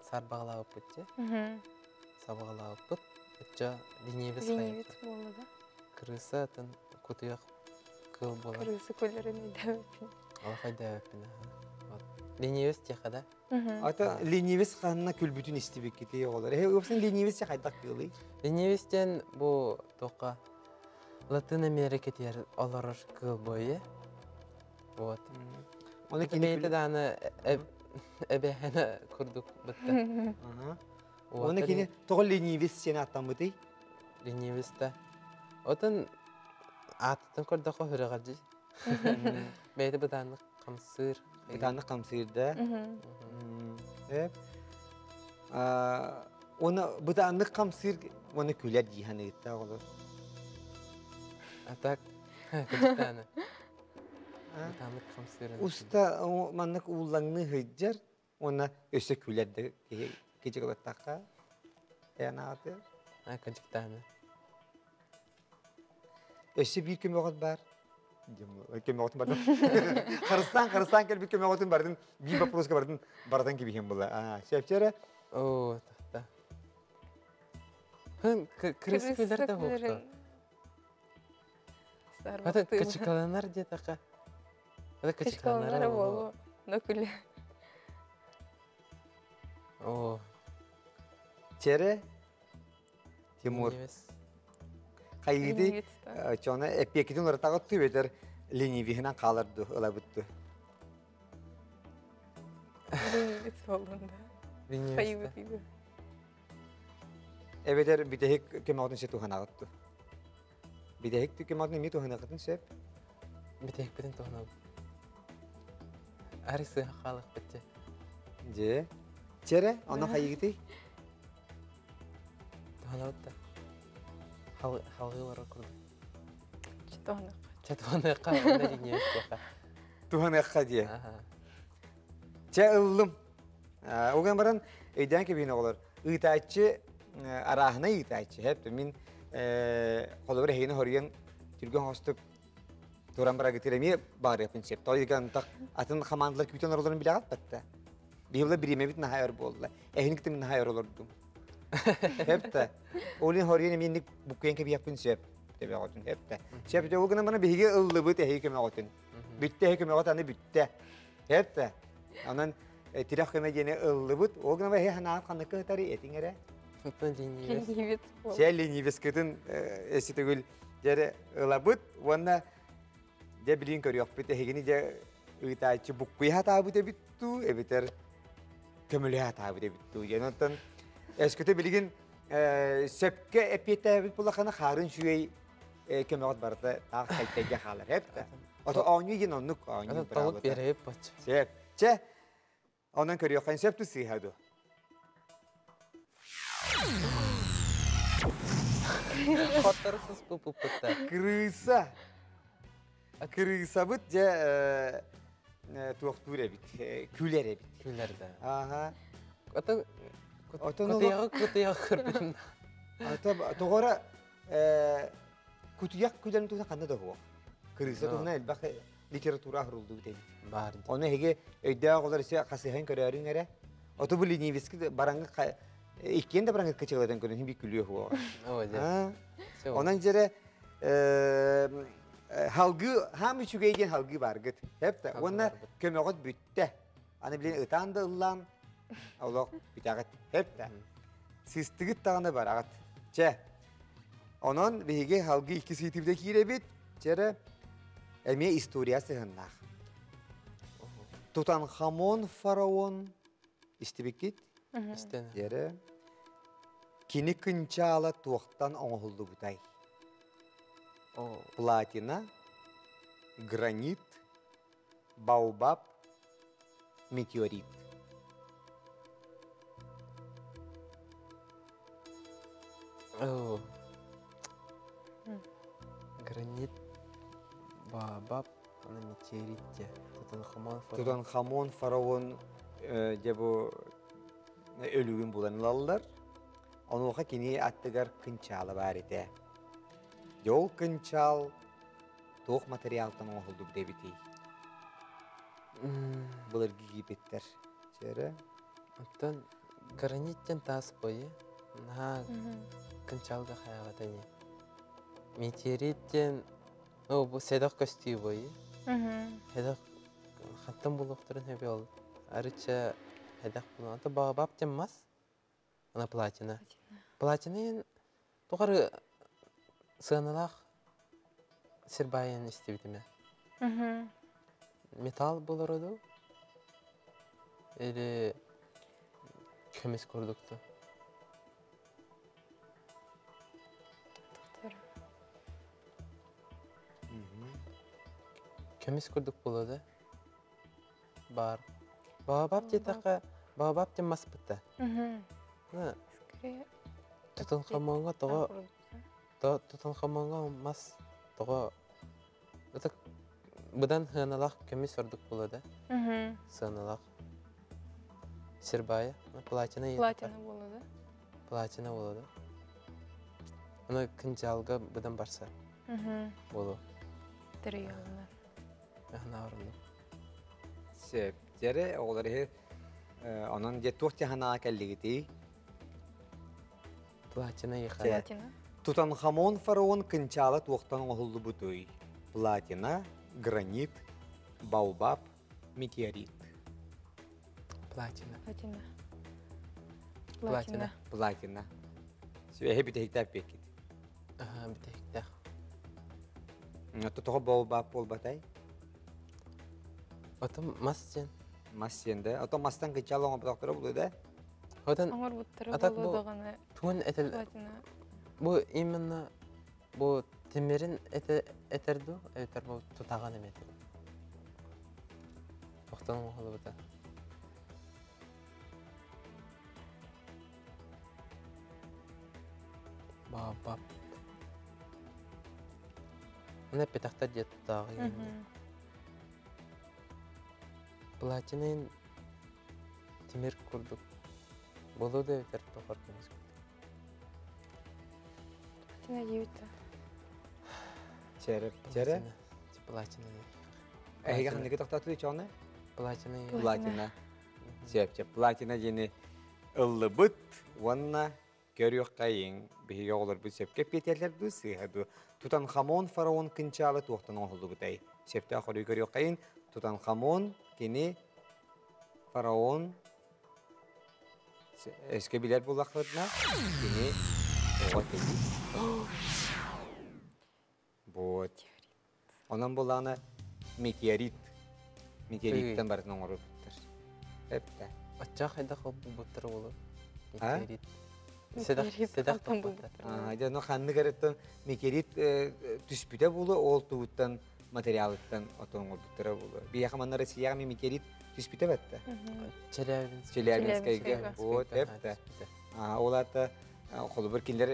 сарбаҕалаабыппыт дии. Сабаҕалаабыппыт. Ычча ленивец Ленивец буолла да. Крыса атын кутуйах кыыл буолар. Крыса көлөрүн өйдөөбөппүн. Олох өйдөөбөппүн. Ленивец диэхэ да. Ата ленивец ханна күлбүтүн истибиккити оҕолор. Эһи уопсан ленивец хайдах кыылый? Ленивец диэн бу туохха Латын Америкатыгар олорор кыыл буойа. Вот. Оны кини бэйэтэ дааны эбэһэнэ курдук бытта. Оны кини тоҕо ленивец сиэн аттаммытый? Ленивец да. Отон аатыттан көрдөххө сүрэҕэлдьи. Бэйэтэ бытааннык хамсыыр. Бытааннык хамсыыр да. Оны бытааннык хамсыыр уонна күлэр дии саныырта оҕолор. А так кычтааны. Бытааннык хамсыырын. Уста маннык ууллаҥныы сылдьар уонна өссө күлэр да киһи кичигылаттахха энааты. А кычтааны. Өссө биир көмөҕүт баар. Көмөҕүтүн бардым. Харыстаан, харыстаан кэлбит көмөҕүтүн бардын, биир вопроска бардын, барытын кибиһин була. Аа, сөпчөрө? Оо, тахта. Хын, крыс күлэр да буолта. Ата кычыкаланар диэтэххэ. Ата кычыкаланар буолу. Но күлэ. Оо. Чере? Тимур. Хайыгыты чона эппиэккитин уларытаҕыт бэтэр ленивиһинэн хаалар ду ылабыт ду. Ленивец болдун да. Хайыбыт Эбэтэр бүтэһик көмөҕүтүн се туһанаҕыт ду. Бүтэһик көмөҕүтүн эмиэ туһаныаххытын сөп. Бүтэһикпитин туһанабыт. Ари сыһа хаалыахпыт дьэ. Дьэ. Чере, ону хайыгытый? Туһанабыт да. Халгыы барар курдук. Туһаныахха. Чэ туһаныахха, онно линьиэххэ. Туһаныахха диэ. Чэ ыллым. Ол гынан баран өйдөөн кэбиһин оҕолор. Ыытааччы арааһынай ыытааччы. Хэп мин холобур эһигини хоруйан түргэн хостук туран барагытыр эмиэ баарыаппын сөп. Тоҕо атын хамаандалар күүтэн олоролорун билэҕит батта. Биһиги бириэмэбит наһаа өр буолла. Эһини кытта мин наһаа өр олордум. Хэпта. Олин хоруйан эмиэ инник буккуйан кэбиэхпин сөп. Төбөҕөтүн хэпта. Сөп ол гынан баран биһиги ыллыбыт эһиги көмөҕөтүн. Бүттэ эһиги көмөҕөт аны бүттэ. Хэпта. Онон тирэх көмө диэни ыллыбыт. Ол гынан эһи ханаат ханныкка ытары этиҥ эрэ. Ленивец. Чэ ленивецкытын эси төгүл дьэрэ ылабыт уонна дьэ билин көрүөхпүт эһигини дьэ ыытааччы буккуйа сатаабыт эбит дуу эбэтэр көмөлөһө сатаабыт эбит дуу диэн оттон өскөтө билигин сөпкө эппиэттээбит булахана хаарын үчүгэй көмөҕүт барыта таах хайтайга хаалар эп да ото оонньуу диэн оннук оонньуу толук биэрэбит бач сөп чэ онон көрүөххэ сөп ту сыыһа ду Хоттору сыспыппыттар. Крыса. Крысабыт дьэ туохтуур эбит, күлэр эбит. Күлэр да. Ага. Ото кутуйаҕы кутуйаҕы көрбүтүм. Ото тоҕора Кутуйах күлэрин туһунан ханна да суох. Кырыыса туһунан элбэх литература оһоруллубут эбит. Баар. Ону эһиги өйдөөх олор өссө хасыһан көрөөрүҥ эрэ. Оту бу ленивецки бараҥы иккиэн да бараҥы кычылатан көрөн би күлүө хуоҕа. Онон дьэрэ халгы хаам үчүгэй диэн халгы баргыт. Хепте. Уонна көмөҕөт бүттэ. Аны билин ытаан да ыллаан олох бүтэҕит. Хепте. Сыстыгыт даҕаны бараҕыт. Чэ, онон биһиги халгы икки сыйтыбыта киирэбит. Чэрэ, эмиэ история сыһыннаах. Тутанхамон фараон истибиккит? Истэн. Дьэрэ, кини кынчаала туохтан оҥоһуллубутай? Платина, гранит, баобаб, метеорит. О. Гранит, баобаб, ана метеорит те. Тутанхамон фараон. Тутанхамон фараон дьэ бу өлүгүн булан ылаллар. Онуоха кини аттыгар кынчаала баар этэ. Дьэ ол кынчаал туох материалтан оҥоһуллубут эбитий? Былыргы киипиттэр. Чэрэ. Оттон граниттен таас бойы. Наһаа кынчалга хайаҕата ини. Метеориттен, ну, бу сэдэх көстүү бойы. Сэдэх хаттан булуохтарын хөбү ол. Арыча сэдэх булуон. Ата баобаб тем мас. Ана платина. Платина тухары сыаналаах сир баайын истибитим. Металл булар дуу? Или көмүс курдукту? Көмүс курдук буолуо да? Баар. Баобаб диэтэххэ, баобаб диэн мас бытта. Тутанхамоҥҥа тоҕо Тутанхамоҥҥа мас тоҕо ытык быдан сыаналаах көмүс ордук буолуо да? Сыаналаах. Сир баайа. Платина Платина буолуо да? Платина буолуо да? Аны кынчаалга быдан барсар буолуо. Материалынан. Аһынаабырым. Сөп. Дьэрэ оҕолор иһи онон дьэ туох дьаһанаа кэллигитий? Платина ехала. Платина. Тутанхамон фараон кынчаала туохтан оҥоһуллубутуй? Платина, гранит, баобаб, метеорит. Платина. Платина. Платина. Платина. Сүөһэ бүтэһиктээх пиэккит. Аха, бүтэһиктээх. Тоҕо баобаб буолбатай? Отон мас диэн. Мас диэн да. Отон мастан кынчаал оҥорботохторо буолуо да? Отон Оҥорбуттара А так буолуо бу даҕаны тугун этэл платина. бу именно бу тимирин этэ этэр дуу эбэтэр бу тутаҕын эми этэр. Тохтон оҥоһуллубута. Баобаб. Аны эппэтэхтэр диэ тутааҕы иһиннэ. Платинын тимир курдук буолуо да эбэтэр тохор көмүс курдук. Платина диэбит Чэрэ, чэрэ. Платина. Эһиги ханныгы тохтоотуй чоҕуна? Платина. Платина. Сөп, сөп. Платина диэни ыллыбыт уонна көрүөххэйиҥ. Биһиги оҕолорбут сөпкө эппиэтэллэр дуу, сыыһа дуу. Тутанхамон фараон кынчаала туохтан оҥоһуллубутай? Сөптөөх хоруй көрүөххэйиҥ. Тутанхамон кини фараон өскө билэр буоллаххытына, кини оҕо тэбии. Вот. Онон буллаҕына метеорит. Метеориттан барытын оҥорбуттар. Эптэ. Оччоох хайдах булбуттар уолу? Метеорит. Сэдэх сэдэх топпуттар. Дьэ, ону ханнык эрэ метеорит түспүтэ буолуо, ол тугуттан материалыттан отон оҥорбуттара буолуо. Биһиэхэ манна Россияҕа метеорит түспүтэ бэтте. Челябинск. Челябинскайга. Вот, эптэ. Ол аата холобур кинилэр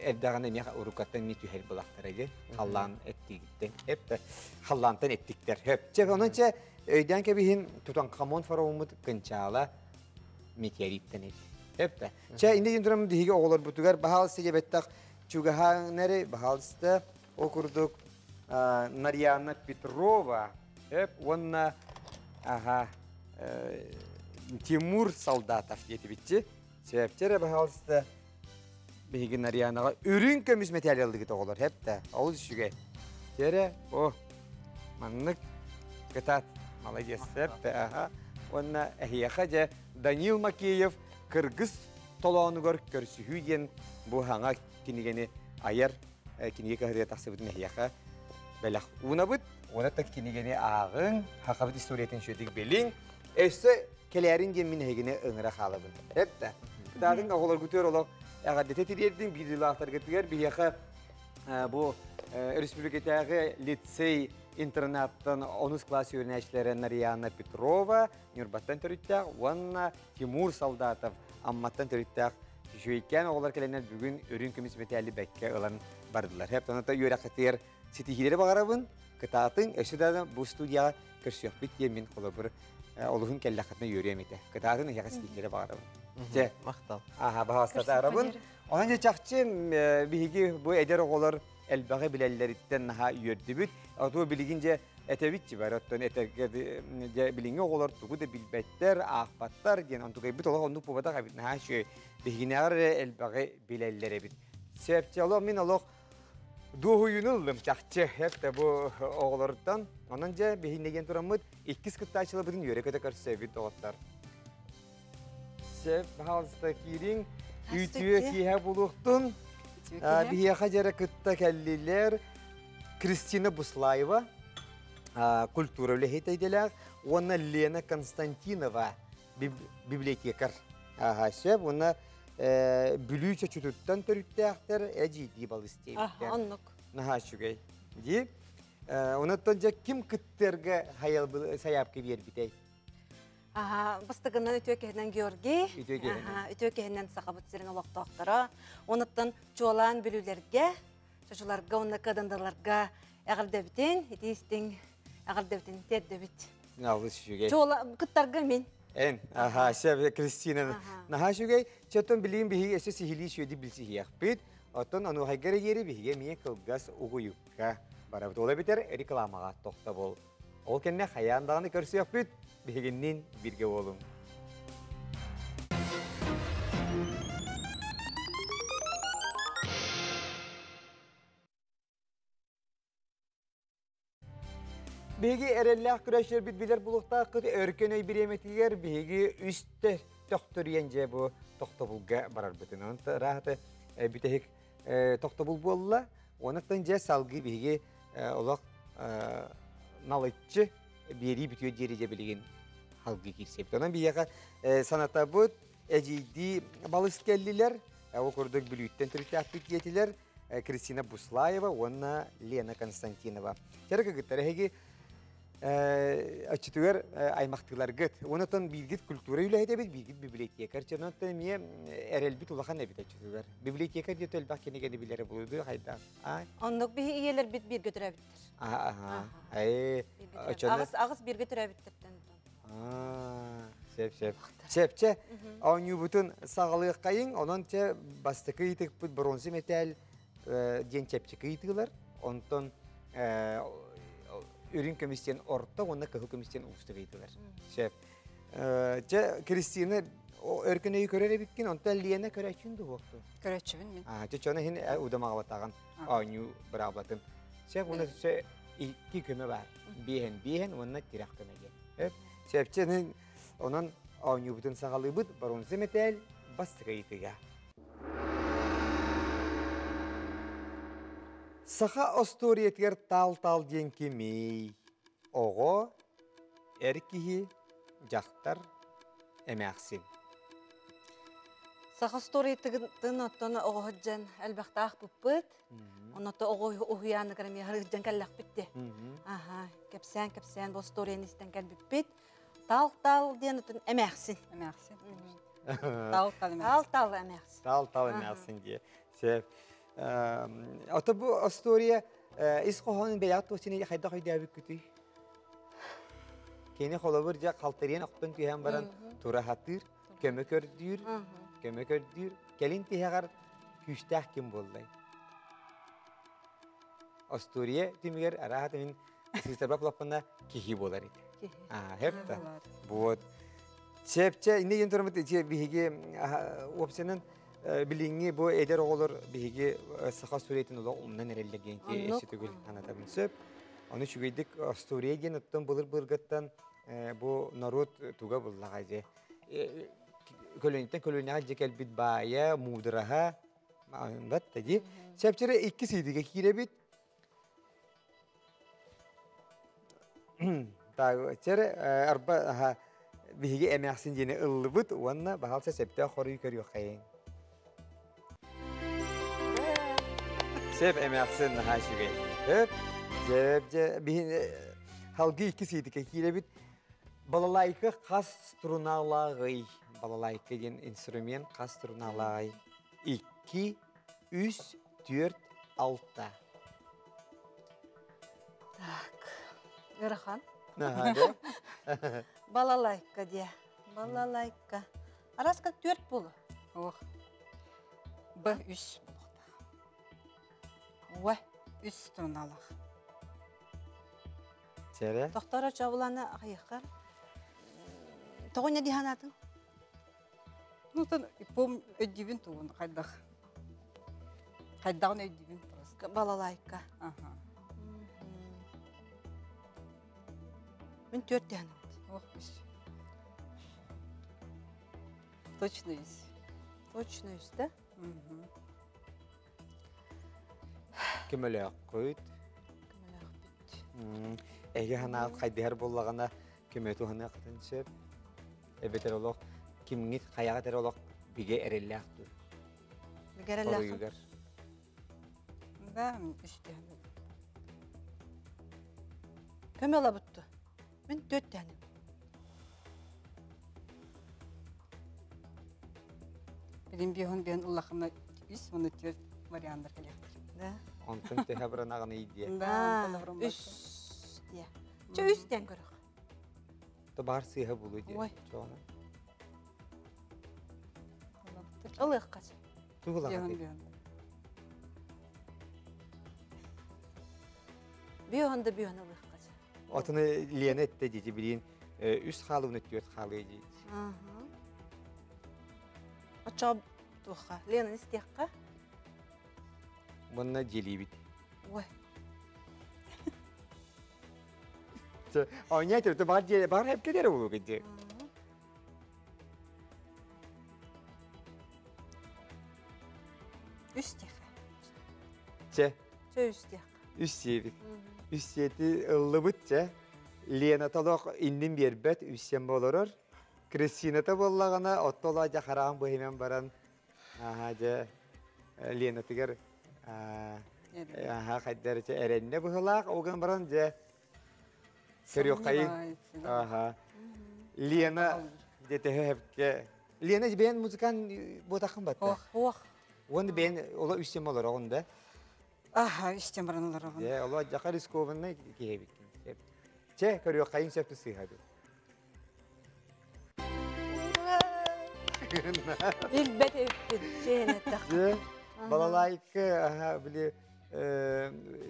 эрдэҕинэ эмиэ уруккаттан эмиэ түһэр былахтара дии. Халлаан эттигиттэн. Эптэ. Халлаантан эттиктэр. Хөп. Чэ, онон чэ өйдөөн кэбиһин Тутанхамон фараоммут кынчаала метеориттан эбит. Эптэ. Чэ, инде дин турам биһиги оҕолорбутугар баһаалыста дебеттах. чугаһаан баһаалыста ол курдук Нарьяна Петрова эп уонна аха Тимур Солдатов диэтибитчи. Сөптер баһаалыста биһиги Нарьянаға үрүн көмүс металл ылдыгыт оҕолор хепте. Ол үчүгэй. Тере о маннык кытаат молодец хепте аха. Уонна эһиэхэ же Данил Макеев Кыргыз толоонугар көрсүһүү диэн бу хаҥа кинигени айар кинигэ кыһырыа тахсыбытын эһиэхэ бэлэх уунабыт. Уонна кинигени ааҕыҥ, хахабыт историятын шөдик билиҥ. Өссө кэлээрин диэн мин эһигини ыҥыра хаалабын. Эппэ. Кытаатын оҕолоргутугар олох эҕэрдэтэ тириэрдин биир биһиэхэ бу республикатааҕы лицей интернаттан онус класс үөрэнээччилэрэ Нарьяна Петрова, Ньурбаттан төрүттээх уонна Тимур Солдатов Амматтан төрүттээх үчүгэйкээн оҕолор кэлэннэр бүгүн үрүҥ көмүс мэтээли бэккэ ылан бардылар. Хэп тоната үөрэххитигэр ситиһиилэри баҕарабын, кытаатыҥ, өссө да бу студияҕа көрсүөхпүт диэн мин холобур олуһун кэллэххитинэ үөрүөм этэ. Кытаатын эһиэхэ ситиһиилэри баҕарабын. Дьэ, махтал. Аха, баҕастатаарабын. Онон дьэ чахчы биһиги бу эдэр оҕолор элбэҕи билэллэриттэн наһаа үөрдүбүт. Оту билигин дьэ этэбит бар оттон этэргэ дьэ билиҥҥи оҕолор тугу да билбэттэр, аахпаттар диэн онтукайбыт олох оннук буолбатах эбит наһаа үчүгэй. Биһигинээҕэр эрэ элбэҕи билэллэр эбит. Сөпчэ олох мин олох дуоһуйууну ыллым чахчы эптэ бу оҕолоруттан. Онон дьэ биһиннеген тураммыт иккис кыттааччыларбытын үөрэ-көтө көрсөбүт доҕоттор. Сөп, пожалуйста, киириҥ. Үтүө киэһэ булуохтун. Биһиэхэ дьэрэ кытта кэллилэр Кристина Буслаева, культура үлэһитэ идэлээх, уонна Лена Константинова, библиотекарь. Аха, сөп, уонна Бүлүү чочутуттан төрүттээхтэр эдьиийдии балыс диэбиттэр. Оннук. Наһаа үчүгэй. Дии. Онон дьэ ким кыттыарга сайаапка биэрбитэй? Аха, бастакынан үтүө киһинэн Георгий, Үтүө киһинэн. Аха, үтүө киһинэн Сахабыт сирин олохтоохторо. Онуттан чуолаан бүлүүлэргэ, чочуларга уонна кыадандаларга эҕэрдэбитин, итиистиҥ эҕэрдэбитин тиэрдэбит. Алыс үчүгэй. Чуола кыттарга мин. Эн, аха, сөп, Кристина. Наһаа үчүгэй. Чөтөн билигин биһиги өссө сиһилии сүөдү билсиһиэхпит. Оттон онуохайга эрэ биһиги эмиэ кылгас угуйукка барабыт. Ол эбэтэр рекламаҕа тохтобул. Ол кэннэ хайаан даҕаны көрсүөхпүт, биһигинниин бииргэ буолуҥ. Биһиги эрэллээх күрэсчилэрбит билэр булуохтааххыт өркөн өй бириэмэтигэр биһиги үстэ төхтөрүйэн дьэ бу тохтобулга барарбытын. Онон ыраахты бүтэһик тохтобул буолла. Онуттан дьэ салгыы биһиги олох налыччы биэрии бүтүө диэри дьэ билигин халгыы киирсэбит. Онон биһиэхэ санатабыт эдьиийдии балыс кэллилэр. Ол курдук Бүлүүттэн төрүттээхпит диэтилэр Кристина Буслаева уонна Лена Константинова. Кэрэ кыргыттар эһиги оччотугар аймахтыыларгыт. Онотон бииргит культура үлэһитэбит, бииргит библиотекарь. Онтон эмиэ эрэлбит улахан эбит оччотугар. Библиотекарь диэт элбэх кинигэни билэрэ буолуду хайдах. Оннук биһи ийэлэрбит бииргэ төрөөбүттэр. Аха. Э, Аҕыс аҕыс бииргэ төрөөбүттэртэн. Сөп, сөп. Сөпче, оонньуубутун саҕалыаххайыҥ, онон чэ бастакы ыйытыкпыт бронза мэтээл диэн чэпчэки ыйытыылар, онтон үрүҥ көмүс диэн орто уонна кыһыл көмүс диэн уустук ыйытыылар. Сөп. Чэ, Кристина өркөн өйү көрөр эбиккин, онтон Лена көрөөччүн дуһуохту? Көрөөччүбүн мин. Чэ, чоно иһин удамаҕалатаҕын оонньуу быраабылатын. Сөп, уонна икки көмө бар. Биэһэн, биэһэн уонна тирэх көмө диэн. Сөпчэ, онон оонньуубутун саҕалыыбыт бронза мэтээл бастакы ыйытыга. Саха остуоруйатыгар таал-таал диэн кимий? Оҕо, эр киһи, дьахтар, эмээхсин. Саха остуоруйатыгын оттон оҕоһут дьон элбэхтээх буппут. Оното оҕо уһуйааныгар эмиэ сылдьан кэллэхпит де. Аха, кэпсээн кэпсээн бу остуоруйаны истэн кэлбиппит. Таал-таал диэн отун эмээхсин. Эмээхсин. Таал-таал эмээхсин. Таал-таал эмээхсин. Таал-таал эмээхсин диye. Сөп. Ото бу история ис хоһоонун бэйэҕит туохчуну хайдах өйдөөбүккүтүй? Кини холобур дьэ халтарыйан охтон түһэн баран тура хатыыр, көмө көрдүүр, көмө көрдүүр. Кэлин тиһэҕэр күүстээх ким буоллай? Остуоруйа түмүгэр араһа мин сыыстарбак лаппына киһи буолар ити. Аа, хепта. Вот. Чепче инне диэн турамыт биһиги уопсанан билиҥҥи бу эдэр оҕолор биһиги саха историятын олох умнан эрэллэр диэн эссе түгүл анатабын сөп. Ону үчүгэйдик история диэн оттон былыр-былыргыттан бу норуот туга буллаҕа дьэ. Көлүөнэттэн көлүөнэҕэ дьэ кэлбит баайа, муудараһа бат дии. Чэпчэри икки сыйдыга киирэбит. Чэр арба биһиги эмээхсин диэни ыллыбыт уонна баһаалса сөптөөх хоруй көрүөххэйиҥ. Сөп эмээхсин наһаа үчүгэй. Сөп. Сөп дьэ биһи халгы икки сыйдыка киирэбит. Балалайка хас струналааҕый? Балалайка диэн инструмент хас струналааҕый? 2, 3, 4, 6. Так, ыарахан. Балалайка диэ. Балалайка. Араска төрт болу. Ох. Б үс болуохтаах. Уэ. Үс струналаах. Сэрэ. Тохторо чабыланы ахыйахха. Тоҕо не диһанатын? Ну, тон пом өйдүүбүн тугун хайдах. Хайдаҕын өйдүүбүн просто. Балалайка. Ага. Мин төрт диһанабыт. Ох, үс. Точно үс. Точно үс, да? Көмөлөөххүт. Көмөлөөхпүт. Эһиги ханаат хайдыһар буоллаҕына көмө туһаныаххытын сөп. Эбэтэр олох кимҥит хайаҕыт эрэ олох бигэ эрэллээх дуу? Бигэ эрэллээх. Хоруйугар. Да, үс түһэн. Көмө ылабыт дуо? Мин төрт түһэним. Билин биһон биһон улахана үс уонна төрт варианттар кэлиэхтэр. Да. Онтон төһө быранаҕын диye. Да, онтон Үс диye. Чэ үс диэн көрөх. То бар сыыһа булу диye. Ой. Чоҕуна. Ылыахха. Тугулаҕа Биһон биһон. Биһон да биһон ылыахха. Отуну Лена этте дии билин үс хаалыны төрт хаалы дии. Очо туха. Лена истиэххэ. Манна дьиэлиибит. Ой. Оня төртө бар дьиэ бар хеп кетер болу кеде. Үс диэххэ. Чэ. Чэ үс диэххэ. Үс сиэбит. Үс сиэти ыллыбыт чэ. Лена толох иннин биэрбэт үссен болорор. Кристината боллаҕына оттола дьэ хараан быһынан баран аха дьэ Ленатыгар аха хайдар чэ эрэннэ быһылаах оган баран дьэ көрүөххайын аха Лена дьэ төһө хепке Лена бэйэн музыкант буотаххын батта Ох. Уонна бэйэн ола үссен болороҕун да Аха, үстен баран олороҕун. Дьэ ола дьаха рискованный киһи Чэ көрүөххайын сөптү сыыһады. Билбэт эбиппин, чээнэтэх. Балалайка, ага, били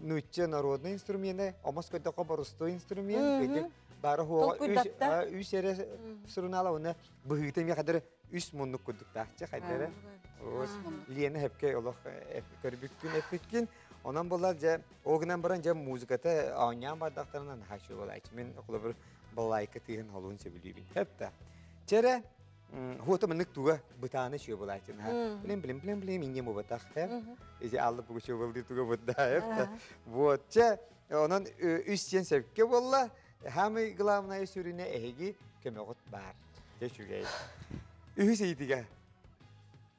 нуучча народный инструменты, омос көтөкө борустой инструмент, кыдык бары хуоға үс эрэ срунала, оны быһыыта ми хадыр үс муннук курдуктаахчы хайдары. Лена хепке олох көрбүккүн эппиккин. Онон болар же огынан баран же музыката оонньоон бардахтарынан хачу болаачы. Мен холобур балалайка тыһын холуун сөбүлүүбүн. Хепта. Чере хуота мынык туга бытааны чүө болаачы. Блин, блин, блин, блин, инне мубатах. Эти аллы бугу чүө болды туга бутда. Хепта. Вот, че, онон үс сен сепке болла. Хамы главное сүрүнэ эһиги көмөҕүт бар. Те чүгэй. Үһүс ыйытыга.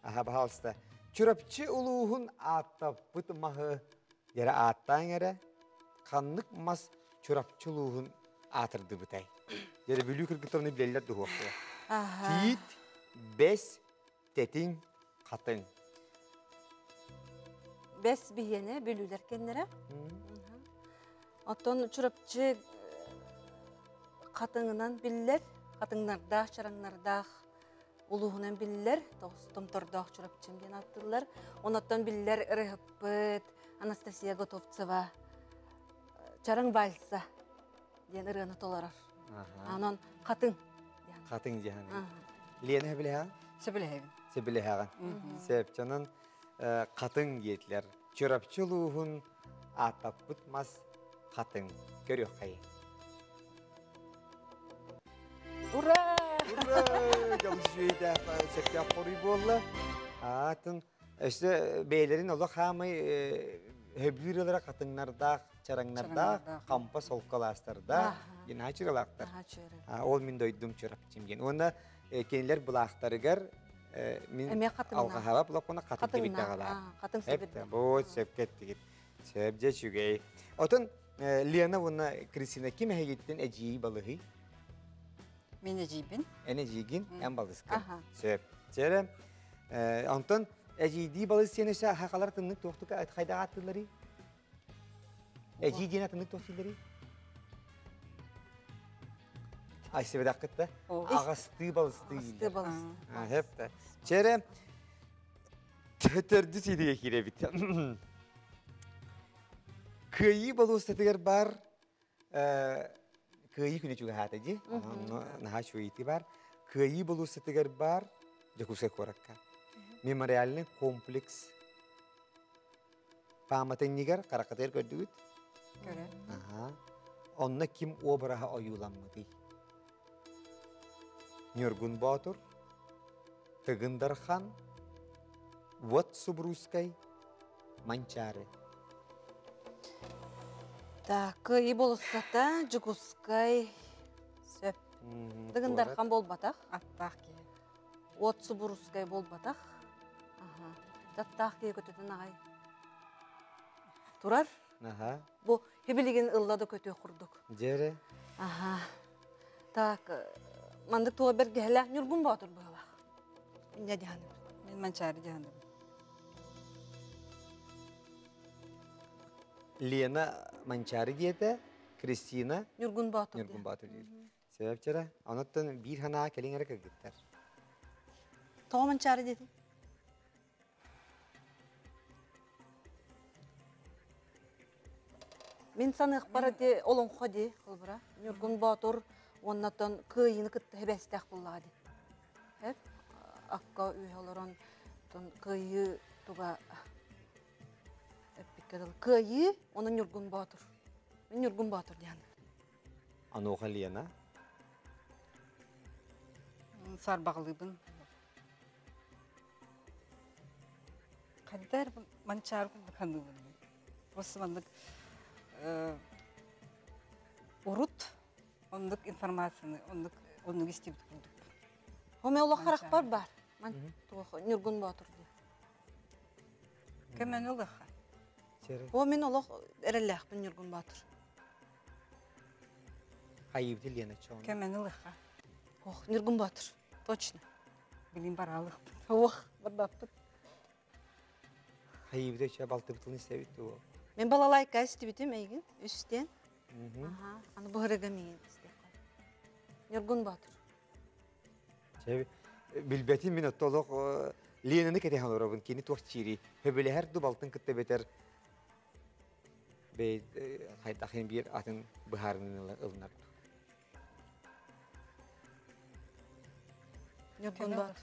Аха, пожалуйста. Чурапчы улууһун ааттаппыт маһы яра ааттаан эрэ ханнык мас Чурапчы улууһун аатырдыбытай? Яра Бүлүү кыргыттарыны билэллэр дуһуохтула. Тиит, бэс, тэтиҥ, хатыҥ. Бэс биһиэнэ бүлүүлэр кэннэрэ. Оттон Чурапчы хатыҥынан биллэр, хатыҥнардаах, чараҥнардаах улууһунан биллэр, Томтордоох Чурапчым диэн ааттыыллар. Онуттан биллэр ырыһыппыт Анастасия Готовцева. Чараҥ вальса диэн ырыаны толорор. Онон хатыҥ. Хатыҥ диэн. Лена сөбүлэһэҕин? Сөбүлэһэбин. Сөбүлэһэҕин. Сөп. Чонон хатыҥ диэтилэр. Чурапчы улууһун ааттаппыт мас хатыҥ. Көрүөххэйин. Ура! Ура! Дьолсүйдээх сөптөөх хоруй буолла. Аатын өссө бэйэлэрин олох хаамай хөбүлүүр ылара хатыҥнардаах, чараҥнардаах, хампа солколаастардаах, диэн чыралаахтар. Ол мин дойдум Чурапчым диэн. Уонна кинилэр былаахтарыгар мин алҕаһаба булаппына хатыҥ тибиттэҕалаах. Хатыҥ сибирдэ. Вот сөпкө эттигит. Сөп дьэ үчүгэй. Отон Лена уонна Кристина ким эһигиттэн эдьиий балыһый? Мин эдьиийбин. Эн эдьиийгин, эн балыскын. Сөп. Чэрэ, онтон эдьиийдии балыс сиэн өссө хахалар тыннык туохтук хайдах ааттыылларый? Эдьиий диэн атыннык туох дииллэрий? Айсыбедах кытта. Аҕастыы балыстыы Аҕастыы балыстыы. Хэп. Чэрэ, төрдүс идея киирэбит. Кыайыы болуоссатыгар баар Кыайыы күнэ чугаһаата дии. Онно наһаа үчүгэй бар. Кыайыы болуоссатыгар бар Дьокуускай куоракка. Мемориальный комплекс пааматынньыгар хараххытыгар көрдүгүт? Көрө. Аха. Онно ким обраһа ойууламмытый? Ньургун Боотур, Тыгын Дархан, Уот Субрусскай, Манчаары. Так, Кыайыы болуссата, Дьокуускай, сөп. Дыгын Дархан буолбатах. Аттаах киһи. Уот Субурускай буолбатах. Аха. Таттаах киһи көтөтөн аҕай. Турар. Аха. Бу хибилигин ылла да көтүөх курдук. Дьэрэ. Аха. Так, мандык туга бэргэһэлээх Ньургун Боотур быһылаах. Инньэ диһаным. Мин Манчаары диһаным. Лена Манчаары диэтэ, Кристина Ньургун Боотур. Ньургун Боотур диир. Себепчэрэ, онуттан биир санаа кэлиҥ эрэ кыргыттар. Тоҕо Манчаары диэтиҥ? Мин саныахпар ити олоҥхо дии, холобура. Ньургун Боотур уоннатан кыайыыны кытта хэбэстээх буоллаҕа дии. Эп акка үөһэ олорон кыайыы туга эппиккэ дылы кыайыы уонна Ньургун Боотур. Мин Ньургун Боотур диэн. Ануха Лена. Сарбаҕалыыбын. Хайдар манчаары курдук саныыбын. Просто маннык урут оннук информацияны оннук оннук истибит курдукпун. Хомэ олох харахпар бар. Ман туох Ньургун Боотур диэн. Көмөнү ылыха. О мин олох эрэллээхпин Ньургун Боотур. Хайыбыты Лена чоон. Көмөнү ылыха. Ох, Ньургун Боотур. Точно. Билин бараалыхпыт. Ох, барбаппыт. Хайыбыты ча балтыбытын истэбит дуо? Мен балалайка истибитим эйигин үстен. Аха, аны быһырыга миин истиэххэ. Ньургун Боотур. Чэ, билбэтим мин оттолох Ленаны кэтэһэн олоробун кини туох чири хөбүлэһэр ду балтын кытта бэтэр бэй хайдахын биир атын быһаарыныны ылынар Ньургун Боотур.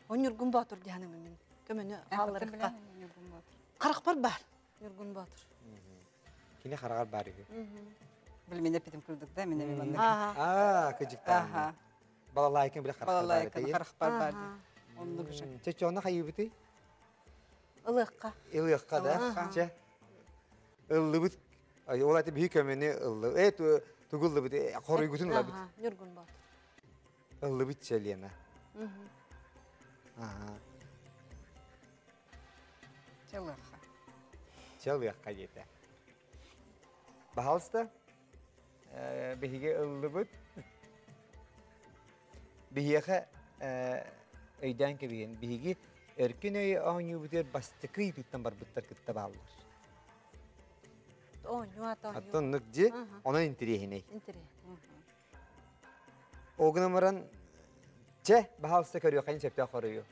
О Ньургун Боотур диһаным мин. Көмөнү хаалларыкка. Харахпар бар. Ньургун Боотур. Кини хараҕар баар үһү. Били мен эппитим курдук да, мен эми маннык. Аа, кыдьыктаан. Балалайкын биле харахпар бар Балалайкын харахпар бар дии. Оннук же. Чэ, чоно хайыбытый? Ылыахха. Ылыахха да. Чэ. Ыллыбыт. Ол аты биһи көмөнү ыллы. Э, тугу ыллыбыт? Хоруйгутун ылабыт. Ньургун Боотур. Ыллыбыт чэ, Лена. Аха. Чалыахха. Чалыахха диэтэ. Баһалыста, биһиги ыллыбыт. Биһиэхэ өйдөөн кэбиһин. Биһиги өркүн өй оонньуубутугар бастакы ыйытыыттан барбыттар кытта бааллар. Оонньуу ата оонньуу. Оттон оннук дьи, онон интэриэһинэй. Интэриэһинэй. Ол гынан баран, чэ, баһаалыста көрүөххэ сөптөөх хоруйу.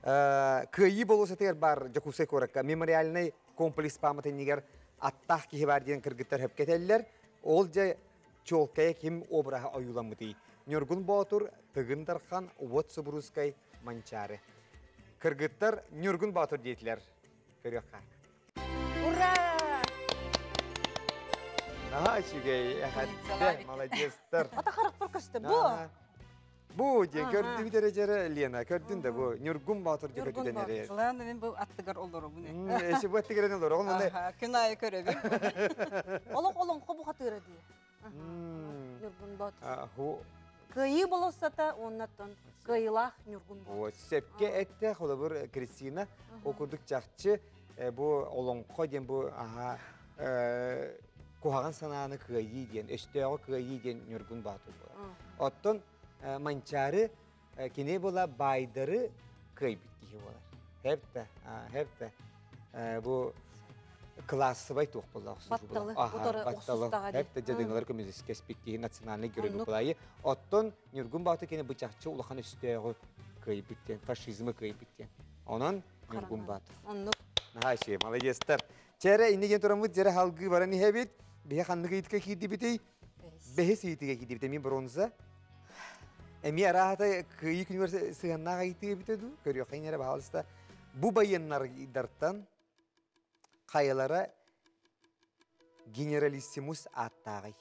Кыайыы болуоссатыгар баар Дьокуускай куоракка мемориальнай комплекс пааматынньыгар аттаах киһи бар диэн кыргыттар хөпкө этэллэр. Ол дьэ чуолкайа ким обраһа ойууламмытый? Ньургун Боотур, Тыгын Дархан, Уот Субуруускай, Манчаары. Кыргыттар Ньургун Боотур диэтилэр. Көрүөххэ. Ура! Наһаа үчүгэй, эһэттэ, молодецтар. Ата харахпар көстө. Бу. Бу диэн көрдүбүт эрэ дьэрэ Лена, көрдүн да бу Ньургун Боотур диэн Ньургун көтүтэн эрэ. Сылаан мен бу аттыгар олоробун. Эси бу аттыгар олороҕун оны. Күн аайы көрөбүн. Олох олоҥхо бухатыыра дии. Ньургун Боотур. Кыайыы болоссата оннаттан кыайыылаах Ньургун Боотур. Сөпкө этте холобур Кристина ол курдук чахчы бу олоҥхо диэн бу аха куһаҕан санааны кыайыы диэн, өстөөҕү кыайыы диэн Ньургун Боотур буолар. Оттон Манчаары кини була баайдары кыайбыт киһи буолар. Хэп да, хэп да. Бу классовай туох буолла Батталы, утары охсустаҕа Хэп да дьадыҥалар көмүскэспит киһи национальный герой буолайы. Оттон Ньургун Боотур кини бычахчы улахан өстөөҕү кыайбыт диэн, фашизмы кыайбыт диэн. Онон Ньургун Боотур. Оннук. Наһаа үчүгэй, молодецтар. Чэрэ, иннигин тураммыт дьэрэ халгыы баран иһэбит. Биһи ханнык ыйытыка киирдибитий? Бэһис ыйытыга киирдибит эмиэ бронза. Эмиэ арааһата кыайыы күнүгэр сыһыаннаах ыйытыы эбитэ дуу? Көрүөххэ эрэ баһаалыста. Бу байыаннардартан хайалара генералиссимус ааттааҕый?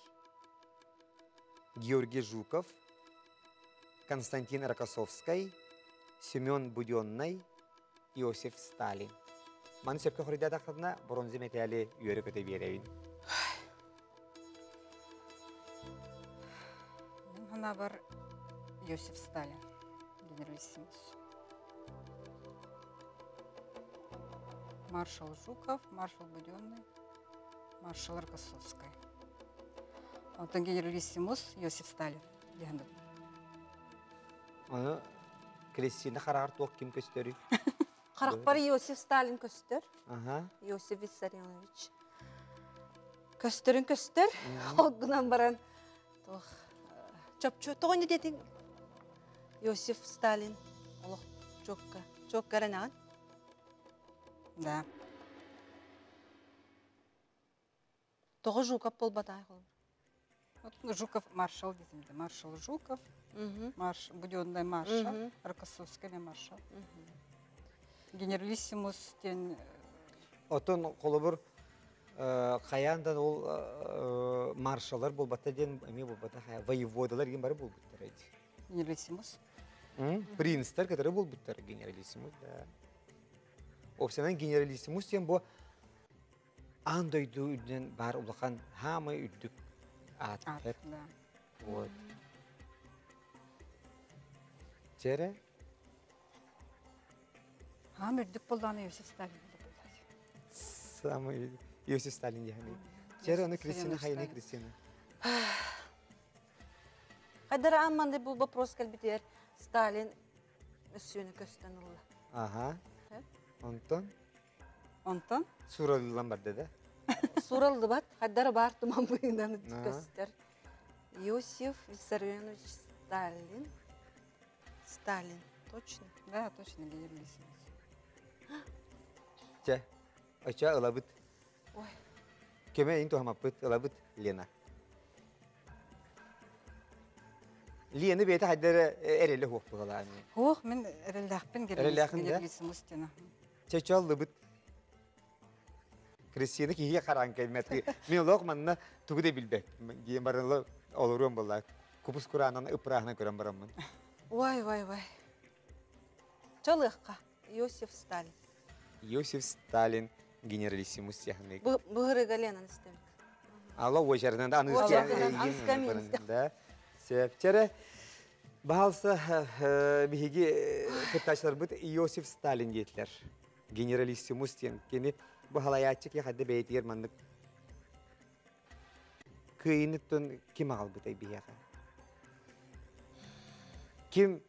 Георгий Жуков, Константин Рокоссовскай, Семен Буденный, Иосиф Сталин. Маны сөпкө хоруйдаатаххытына бронза мэтээли үөрэ-көтө биэрэбин. Мин санаабар Иосиф Сталин, генералиссимус. Маршал Жуков, маршал Буденный, маршал Рокоссовскай. Онтон генералиссимус Иосиф Сталин диэн Аны Кристина хараҕар туох ким көстөрүй? Харахпар Иосиф Сталин көстөр. Ага. Иосиф Виссарионович. Көстөрүн көстөр. Ол гынан баран туох чопчу тоҕо не диэтиҥ Иосиф Сталин олох чокка чокка эрэнэҕин? Да. Тоҕо Жуков буолбатаҕай холобур? Вот Жуков маршал дедим да. Маршал Жуков, марш, Буденный маршал, Рокоссовский маршал. Генералиссимус диэн Оттон холобур хайаан да ол маршалар буолбата диэн эмиэ буолбата воеводалар диэн бары буолбуттар эти. Генералиссимус. Принцтэр кытары буолбуттар генералиссимус да. Опсанан генералиссимус диэн бу аан дойду үрдүнэн баар улахан хаамай үрдүк аат. Аат, да. Вот. Чэрэ? Хаам үрдүк боллааны Иосиф Сталин Самый Иосиф Сталин диэхэ. Чэрэ, оны Кристина хайыны Кристина? Хайдара амманды бу вопрос кэлбитигэр Сталин өссүөнү көстөн ылла. Ага. Онтон? Онтон? Суралылан барда да? Сураллыбат, хайдара бар туман быынан көстөр. Иосиф Виссарионович Сталин. Сталин, точно? Да, точно, генералиссимус. Чэ, оча ылабыт. Ой. Көмө ин туһамаппыт, ылабыт Лена. Лена бэйэтэ хайдара эрэлэ хуох быһалаан. Хуох, мин эрэллээхпин генералиссимус диэн. Чэ, ыллыбыт. Кристина киһигэ хараан кэлмэт. Мин олох манна тугу да билбэт. Диэн баран олоруом буолла. Купус кураанан ыпырааһынан көрөн бараммын. Ой, ой, ой. Чалыахха. Иосиф Сталин. Иосиф Сталин генералиссимус сяхны. Быһырыга Ленан истэбит. Алла уочарынан да аныска да. Сепчере Баһалса биһиги кыттаачыларбыт Иосиф Сталин диэтилэр. Генералиссимус диэн кини бу халайааччы ки хадда бэйэтигэр маннык кыайыныттан ким аҕалбытай биһиэхэ? Ким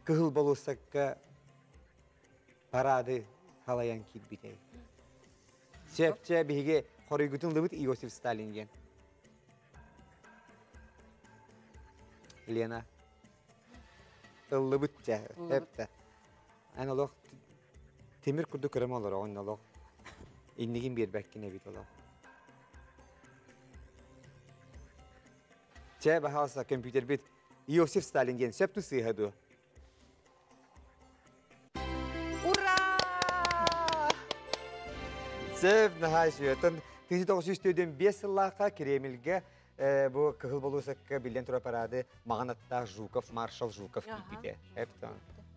Кыһыл болуоссакка парады халайан киирбитэй? Сөпчэ биһиги хоруйгутун ылыбыт Иосиф Сталин диэн. Лена. Ыллыбыт дьэ, эптэ. Эн олох тимир курдук көрөм олороҕун олох. Иннигин биэрбэккин эбит олох. Чэ, баһаалыста компьютербит Иосиф Сталин диэн сөп тусыыһа дуо? Ура! Сөп, наһаа үчүгэй. Оттон 1945 сыллаахха Кремльгэ бу Кыһыл болуосакка биллэн турар парады маҕан аттаах Жуков, маршал Жуков киирбитэ. Эптон.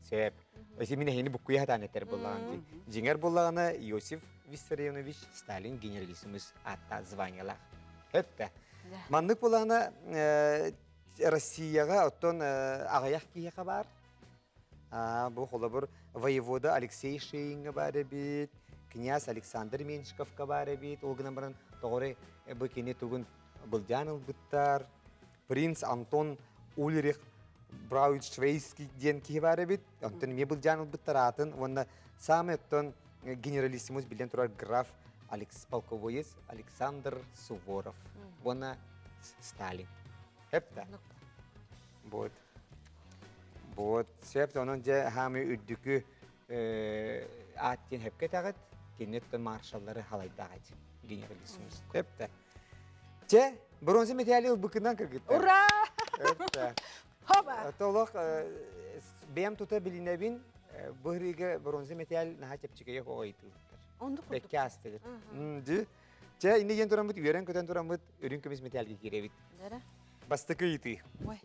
Сөп. Өсө мин эһини буккуйа сатаан этэр буоллаҕын дии. Дьиҥэр буоллаҕына Иосиф Виссарионович Сталин генералиссимус ааттаах званиелаах. Өптө. Маннык буоллаҕына Россияҕа оттон аҕыйах киһиэхэ баар. Бу холобур воевода Алексей Шеиҥҥа баар эбит, князь Александр Меньшиковка баар эбит. Ол гынан баран тоҕо бу кини тугун былдьаан ылбыттар. Принц Антон Ульрих Брауншвейский диэн киһи баар эбит. Онтон эмиэ былдьаан ылбыттар аатын уонна саамай оттон генералиссимус биллэн турар граф Алекс полковоец Александр Суворов уонна Сталин. Эпта. Вот. Вот. Сөп, онон дьэ хаамы үрдүкү аат диэн хөпкө этэҕит, киниттэн маршаллары халайдаҕыт генералиссимус. Эпта. Чэ, бронза медали ылбыкынан кыргыттар. Ура! Эпта. Хоба! Толох бэйэм тута билинэбин, быһырыыга бронза медаль наһаа чэпчэкэйэ оҕойтылыттар. Онду курдук. Бэккэ астыгыт. Ди. Чэ, инни диэн тураммыт, үөрэн көтөн тураммыт, үрүҥ көмүс медальга киирэбит. Дара. Бастакы ыйытыы. Ой.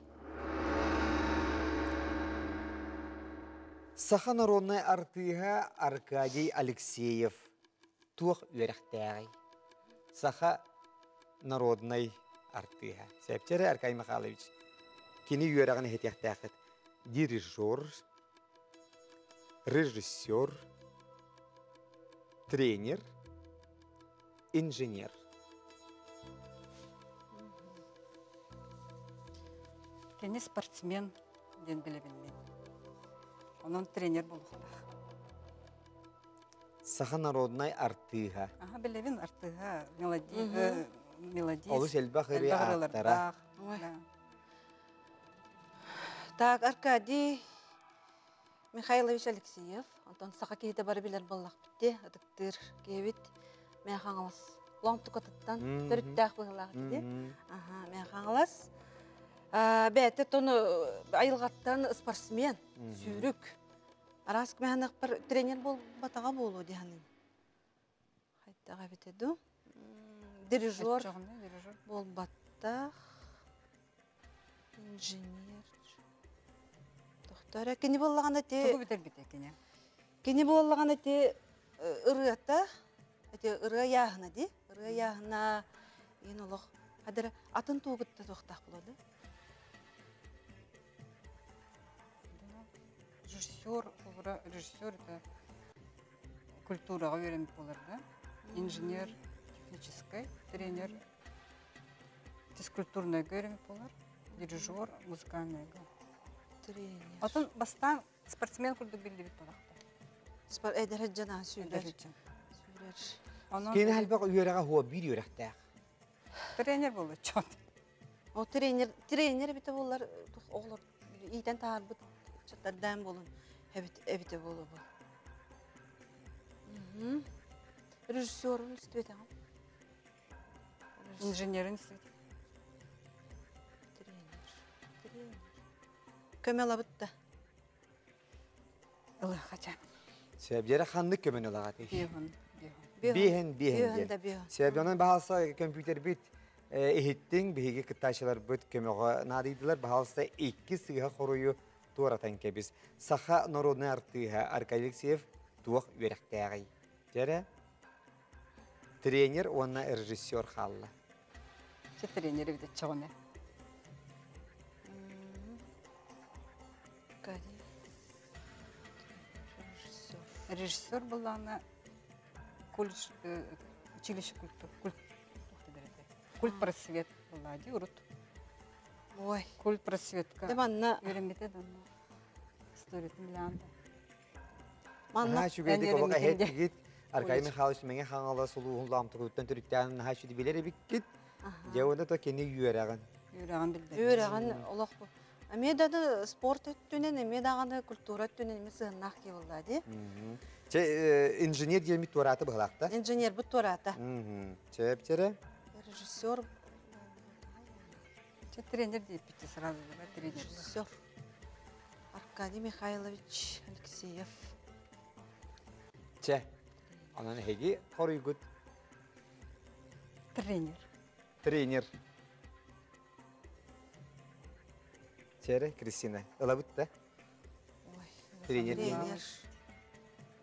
Саха народнай артыыһа Аркадий Алексеев туох үөрэхтээҕий? Саха народнай артыыһа. Сэпчэрэ Аркадий Михайлович. Кини үөрэҕин иһитиэхтээххит. Дирижер, режиссер, тренер, инженер. Кини спортсмен диэн билэбин мин. Онон тренер буолуохтаах. Саха народнай артыыһа. Аха билэбин артыыһа, мелодия, мелодист. Олус элбэх ырыа ааптара. Так, Аркадий Михайлович Алексеев, онтон саха киһитэ бары билэр буоллахпыт дии, ытыктыыр киһибит Мэҥэ Хаҥалас Лоҥтукатыттан төрүттээх быһыылаах дии. Аха, Мэҥэ Хаҥалас. Бэйэтэ тону айылҕаттан спортсмен, сүүрүк. Араас мэхэнэхпэр тренер буолбатаҕа буолуо дии саныыбын. Хайдах эбитэ дуу? Дирижер буолбаттах. Инженер. Тохтор кини буоллаҕына ти Тугу бүтэрбитэ кини? Кини буоллаҕына ти ырыата ити ырыа яаһына ди ырыа яаһына ин олох хадара атын тугутта туохтаах буолуо Режиссер, режиссер это культураҕа үөрэммит буолар да. Инженер техническай, тренер физкультурнайга үөрэммит буолар, дирижер музыкальнайга. Тренер. Отон бастаан спортсмен курдук биллибит буолахта. Спорт эдэр сылдьан сүүрэр. Сүүрэр. Кини элбэх үөрэҕэ хуо биир үөрэхтээх. Тренер буолла чот. О тренер тренер эбитэ буоллар оҕолор иитэн таһаарбыт чаттардаан буолун эбитэ буолуо бу. Режиссерун истибэтэҕим. Инженерин истибит. Тренер. Тренер. Көмө ылабыт да. Ылыахача. Сөбдері ханнык көмөнү ылаҕатый? Биэһин. Биэһин, биэһин да биэһин. Сөбдөнөн баһалса компьютербит иһиттиҥ, биһиги кыттааччыларбыт көмөҕө наадыйдылар. Баһалса икки сыыһа хоруйу туоратан кэбис. Саха народнай артыыһа Аркадий Алексеев туох үөрэхтээҕий? Дьэрэ, тренер уонна режиссер хаалла. Чэ тренер эбит чоҕуна. Режиссер буллаана колледж училище культур культ культ просвет булла ди урут. Ой. Культ просветка. Де манна. Үөрэммитэ данна. Историятын билээн да. Манна. Наһаа үчүгэйдик олох эһэттигит. Аркадий Михайлович Мэҥэ Хаҥалас улууһун лаамтыгыттан төрүттээн наһаа үчүгэй билэр эбиккит. Дьэ уонна то кини үөрэҕин. Үөрэҕин билбэт. Үөрэҕин олох. Эмиэ да спорт өттүнэн, эмиэ даҕаны культура өттүнэн эмиэ сыһыннаах киһи буолла дии. Чэ, инженер диэмит туорааты быһалаахта. Инженер бут туораата. Чэпчэрэ. Режиссер. Чэ, тренер диэппитти сразу да, тренер. Режиссер. Аркадий Михайлович Алексеев. Чэ, онон эһиги хоруйгут. Тренер. Тренер. Чэрэ, Кристина, ылабыт да? Ой, Тренер. Тренер.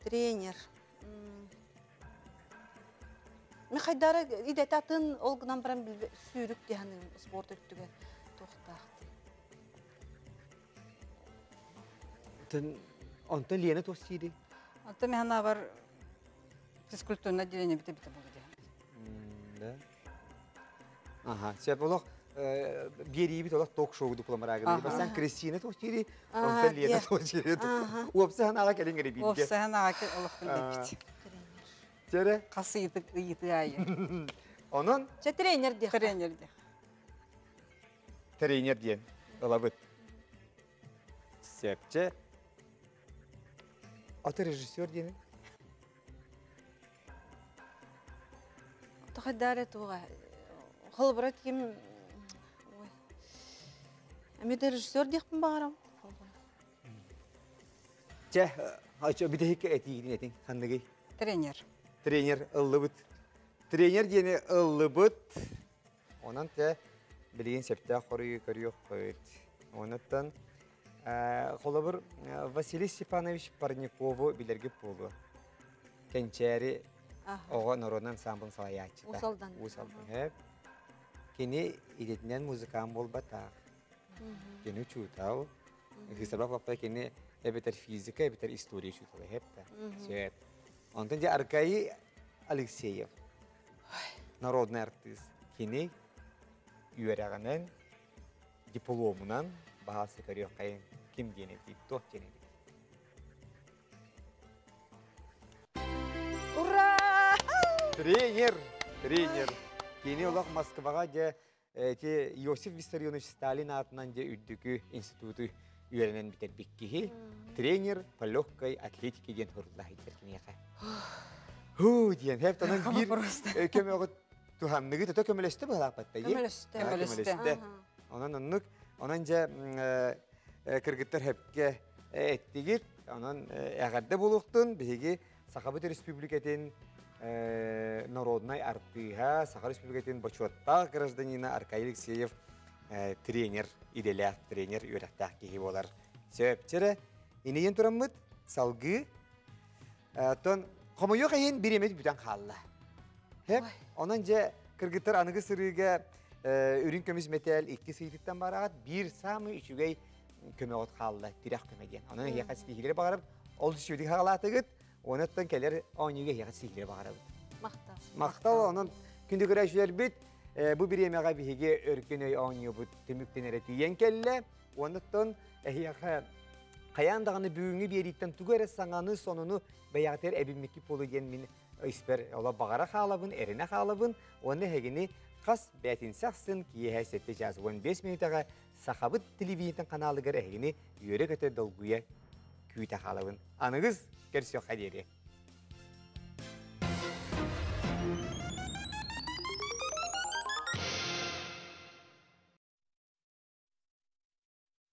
Тренер. Михайдара идэтэ атын ол гынан баран сүүрүк диһаны спорт өттүгэр туохтаахты. Онтон Лена туох сиири? Онтон мен бар физкультурное отделение бите бите болду диһан. Да. Ага, сөп олох биэриибит олох ток-шоу дупламараагын. Бастан Кристина туох сиири, онтон Лена туох сиири. Уопсахан ага келин гере бирге. Уопсахан ага олох билбеппит. Тренер. Тере. Хас ыйытык ыйыты айы. Онон Чэ, тренер диэх. Тренер диэх. Тренер диэн ылабыт. Сепче. Аты режиссер диэн. Тохайдара туга. Холбурат ким ой. Эми де режиссер диэхпин баарам. Чэ, ача битехикке этиигин этиң ханныгый? Тренер. Тренер ыллыбыт. Тренер диэни ыллыбыт. Онон те билигин септээх хоруйу көрүөх. Онуттан холобур Василий Степанович Парникову билерге буолуо. Кэнчээри оҕо народный ансамблын салайааччыта. Уус-Алдан. Уус-Алдан. Хэп. Кини идэтинэн музыкант буолбатах. Кини учуутал. Хысарбак лапта кини эбэтэр физика, эбэтэр история учуутала хэп та. Сөп. Онтон же Аркадий Алексеев. Народный артист. Кини үөрэҕинэн, дипломунан баһаасы көрүөх хайын ким диэн эбит, туох диэн эбит. Ура! Тренер! Тренер! Кини олох Москваҕа дьэ эти Иосиф Виссарионович Сталин аатынан дьэ үрдүкү институту үөрэнэн бүтэрбит киһи. Тренер по легкой атлетике диэн хуруллаах иттер киниэхэ. Ху диэн хэп тонон биир көмөҕүт туһанныгы тото көмөлөстө быһалааппатта. Көмөлөстө. Көмөлөстө. Онон оннук, онон дьэ кыргыттар хэпке эттигит, онон эҕэрдэ буолуохтун биһиги Сахабыт Республикатын народнай артыыһа, Саха Республикатын бочуоттаах гражданина Аркадий Алексеев тренер, идэлээх тренер үөрэхтээх киһи буолар. Сөпчэрэ, инийэн тураммыт салгыы тон хомойуох иһин бириэмэт бүтэн хаалла. Хеп, онон дьэ кыргыттар аныгы сырыыга үрүҥ көмүс мэтээл икки сыйтыттан бараҕат биир самый үчүгэй көмөҕүт хаалла тирэх көмө диэн. Онон эһиэхэ ситиһиилэри баҕарабыт. Ол үчүгэйдик хаалаатыгыт, онуттан кэлэр оонньууга эһиэхэ ситиһиилэри баҕарабыт. Махтал. Махтал, онон күндү көрөөччүлэрбит, бу бириэмэҕэ биһиги өркөн өй оонньуубут түмүктэнэрэ тиийэн кэллэ. Онуттан эһиэхэ хайаан даҕаны бүгүҥҥү биэрииттэн тугу эрэ саҥаны, сонуну бэйэҕитигэр эбиммикки буолуо диэн мин испэр ола баҕара хаалабын, эрэнэ хаалабын. Уонна эһигини хас бээтинсэ ахсын киэһэ 7 час 15 мүнүүтэҕэ Сахабыт телевидениетин каналыгар эһигини үөрэ-көтө долгуйа күүтэ хаалабын. Аныгыс көрсүөххэ диэри.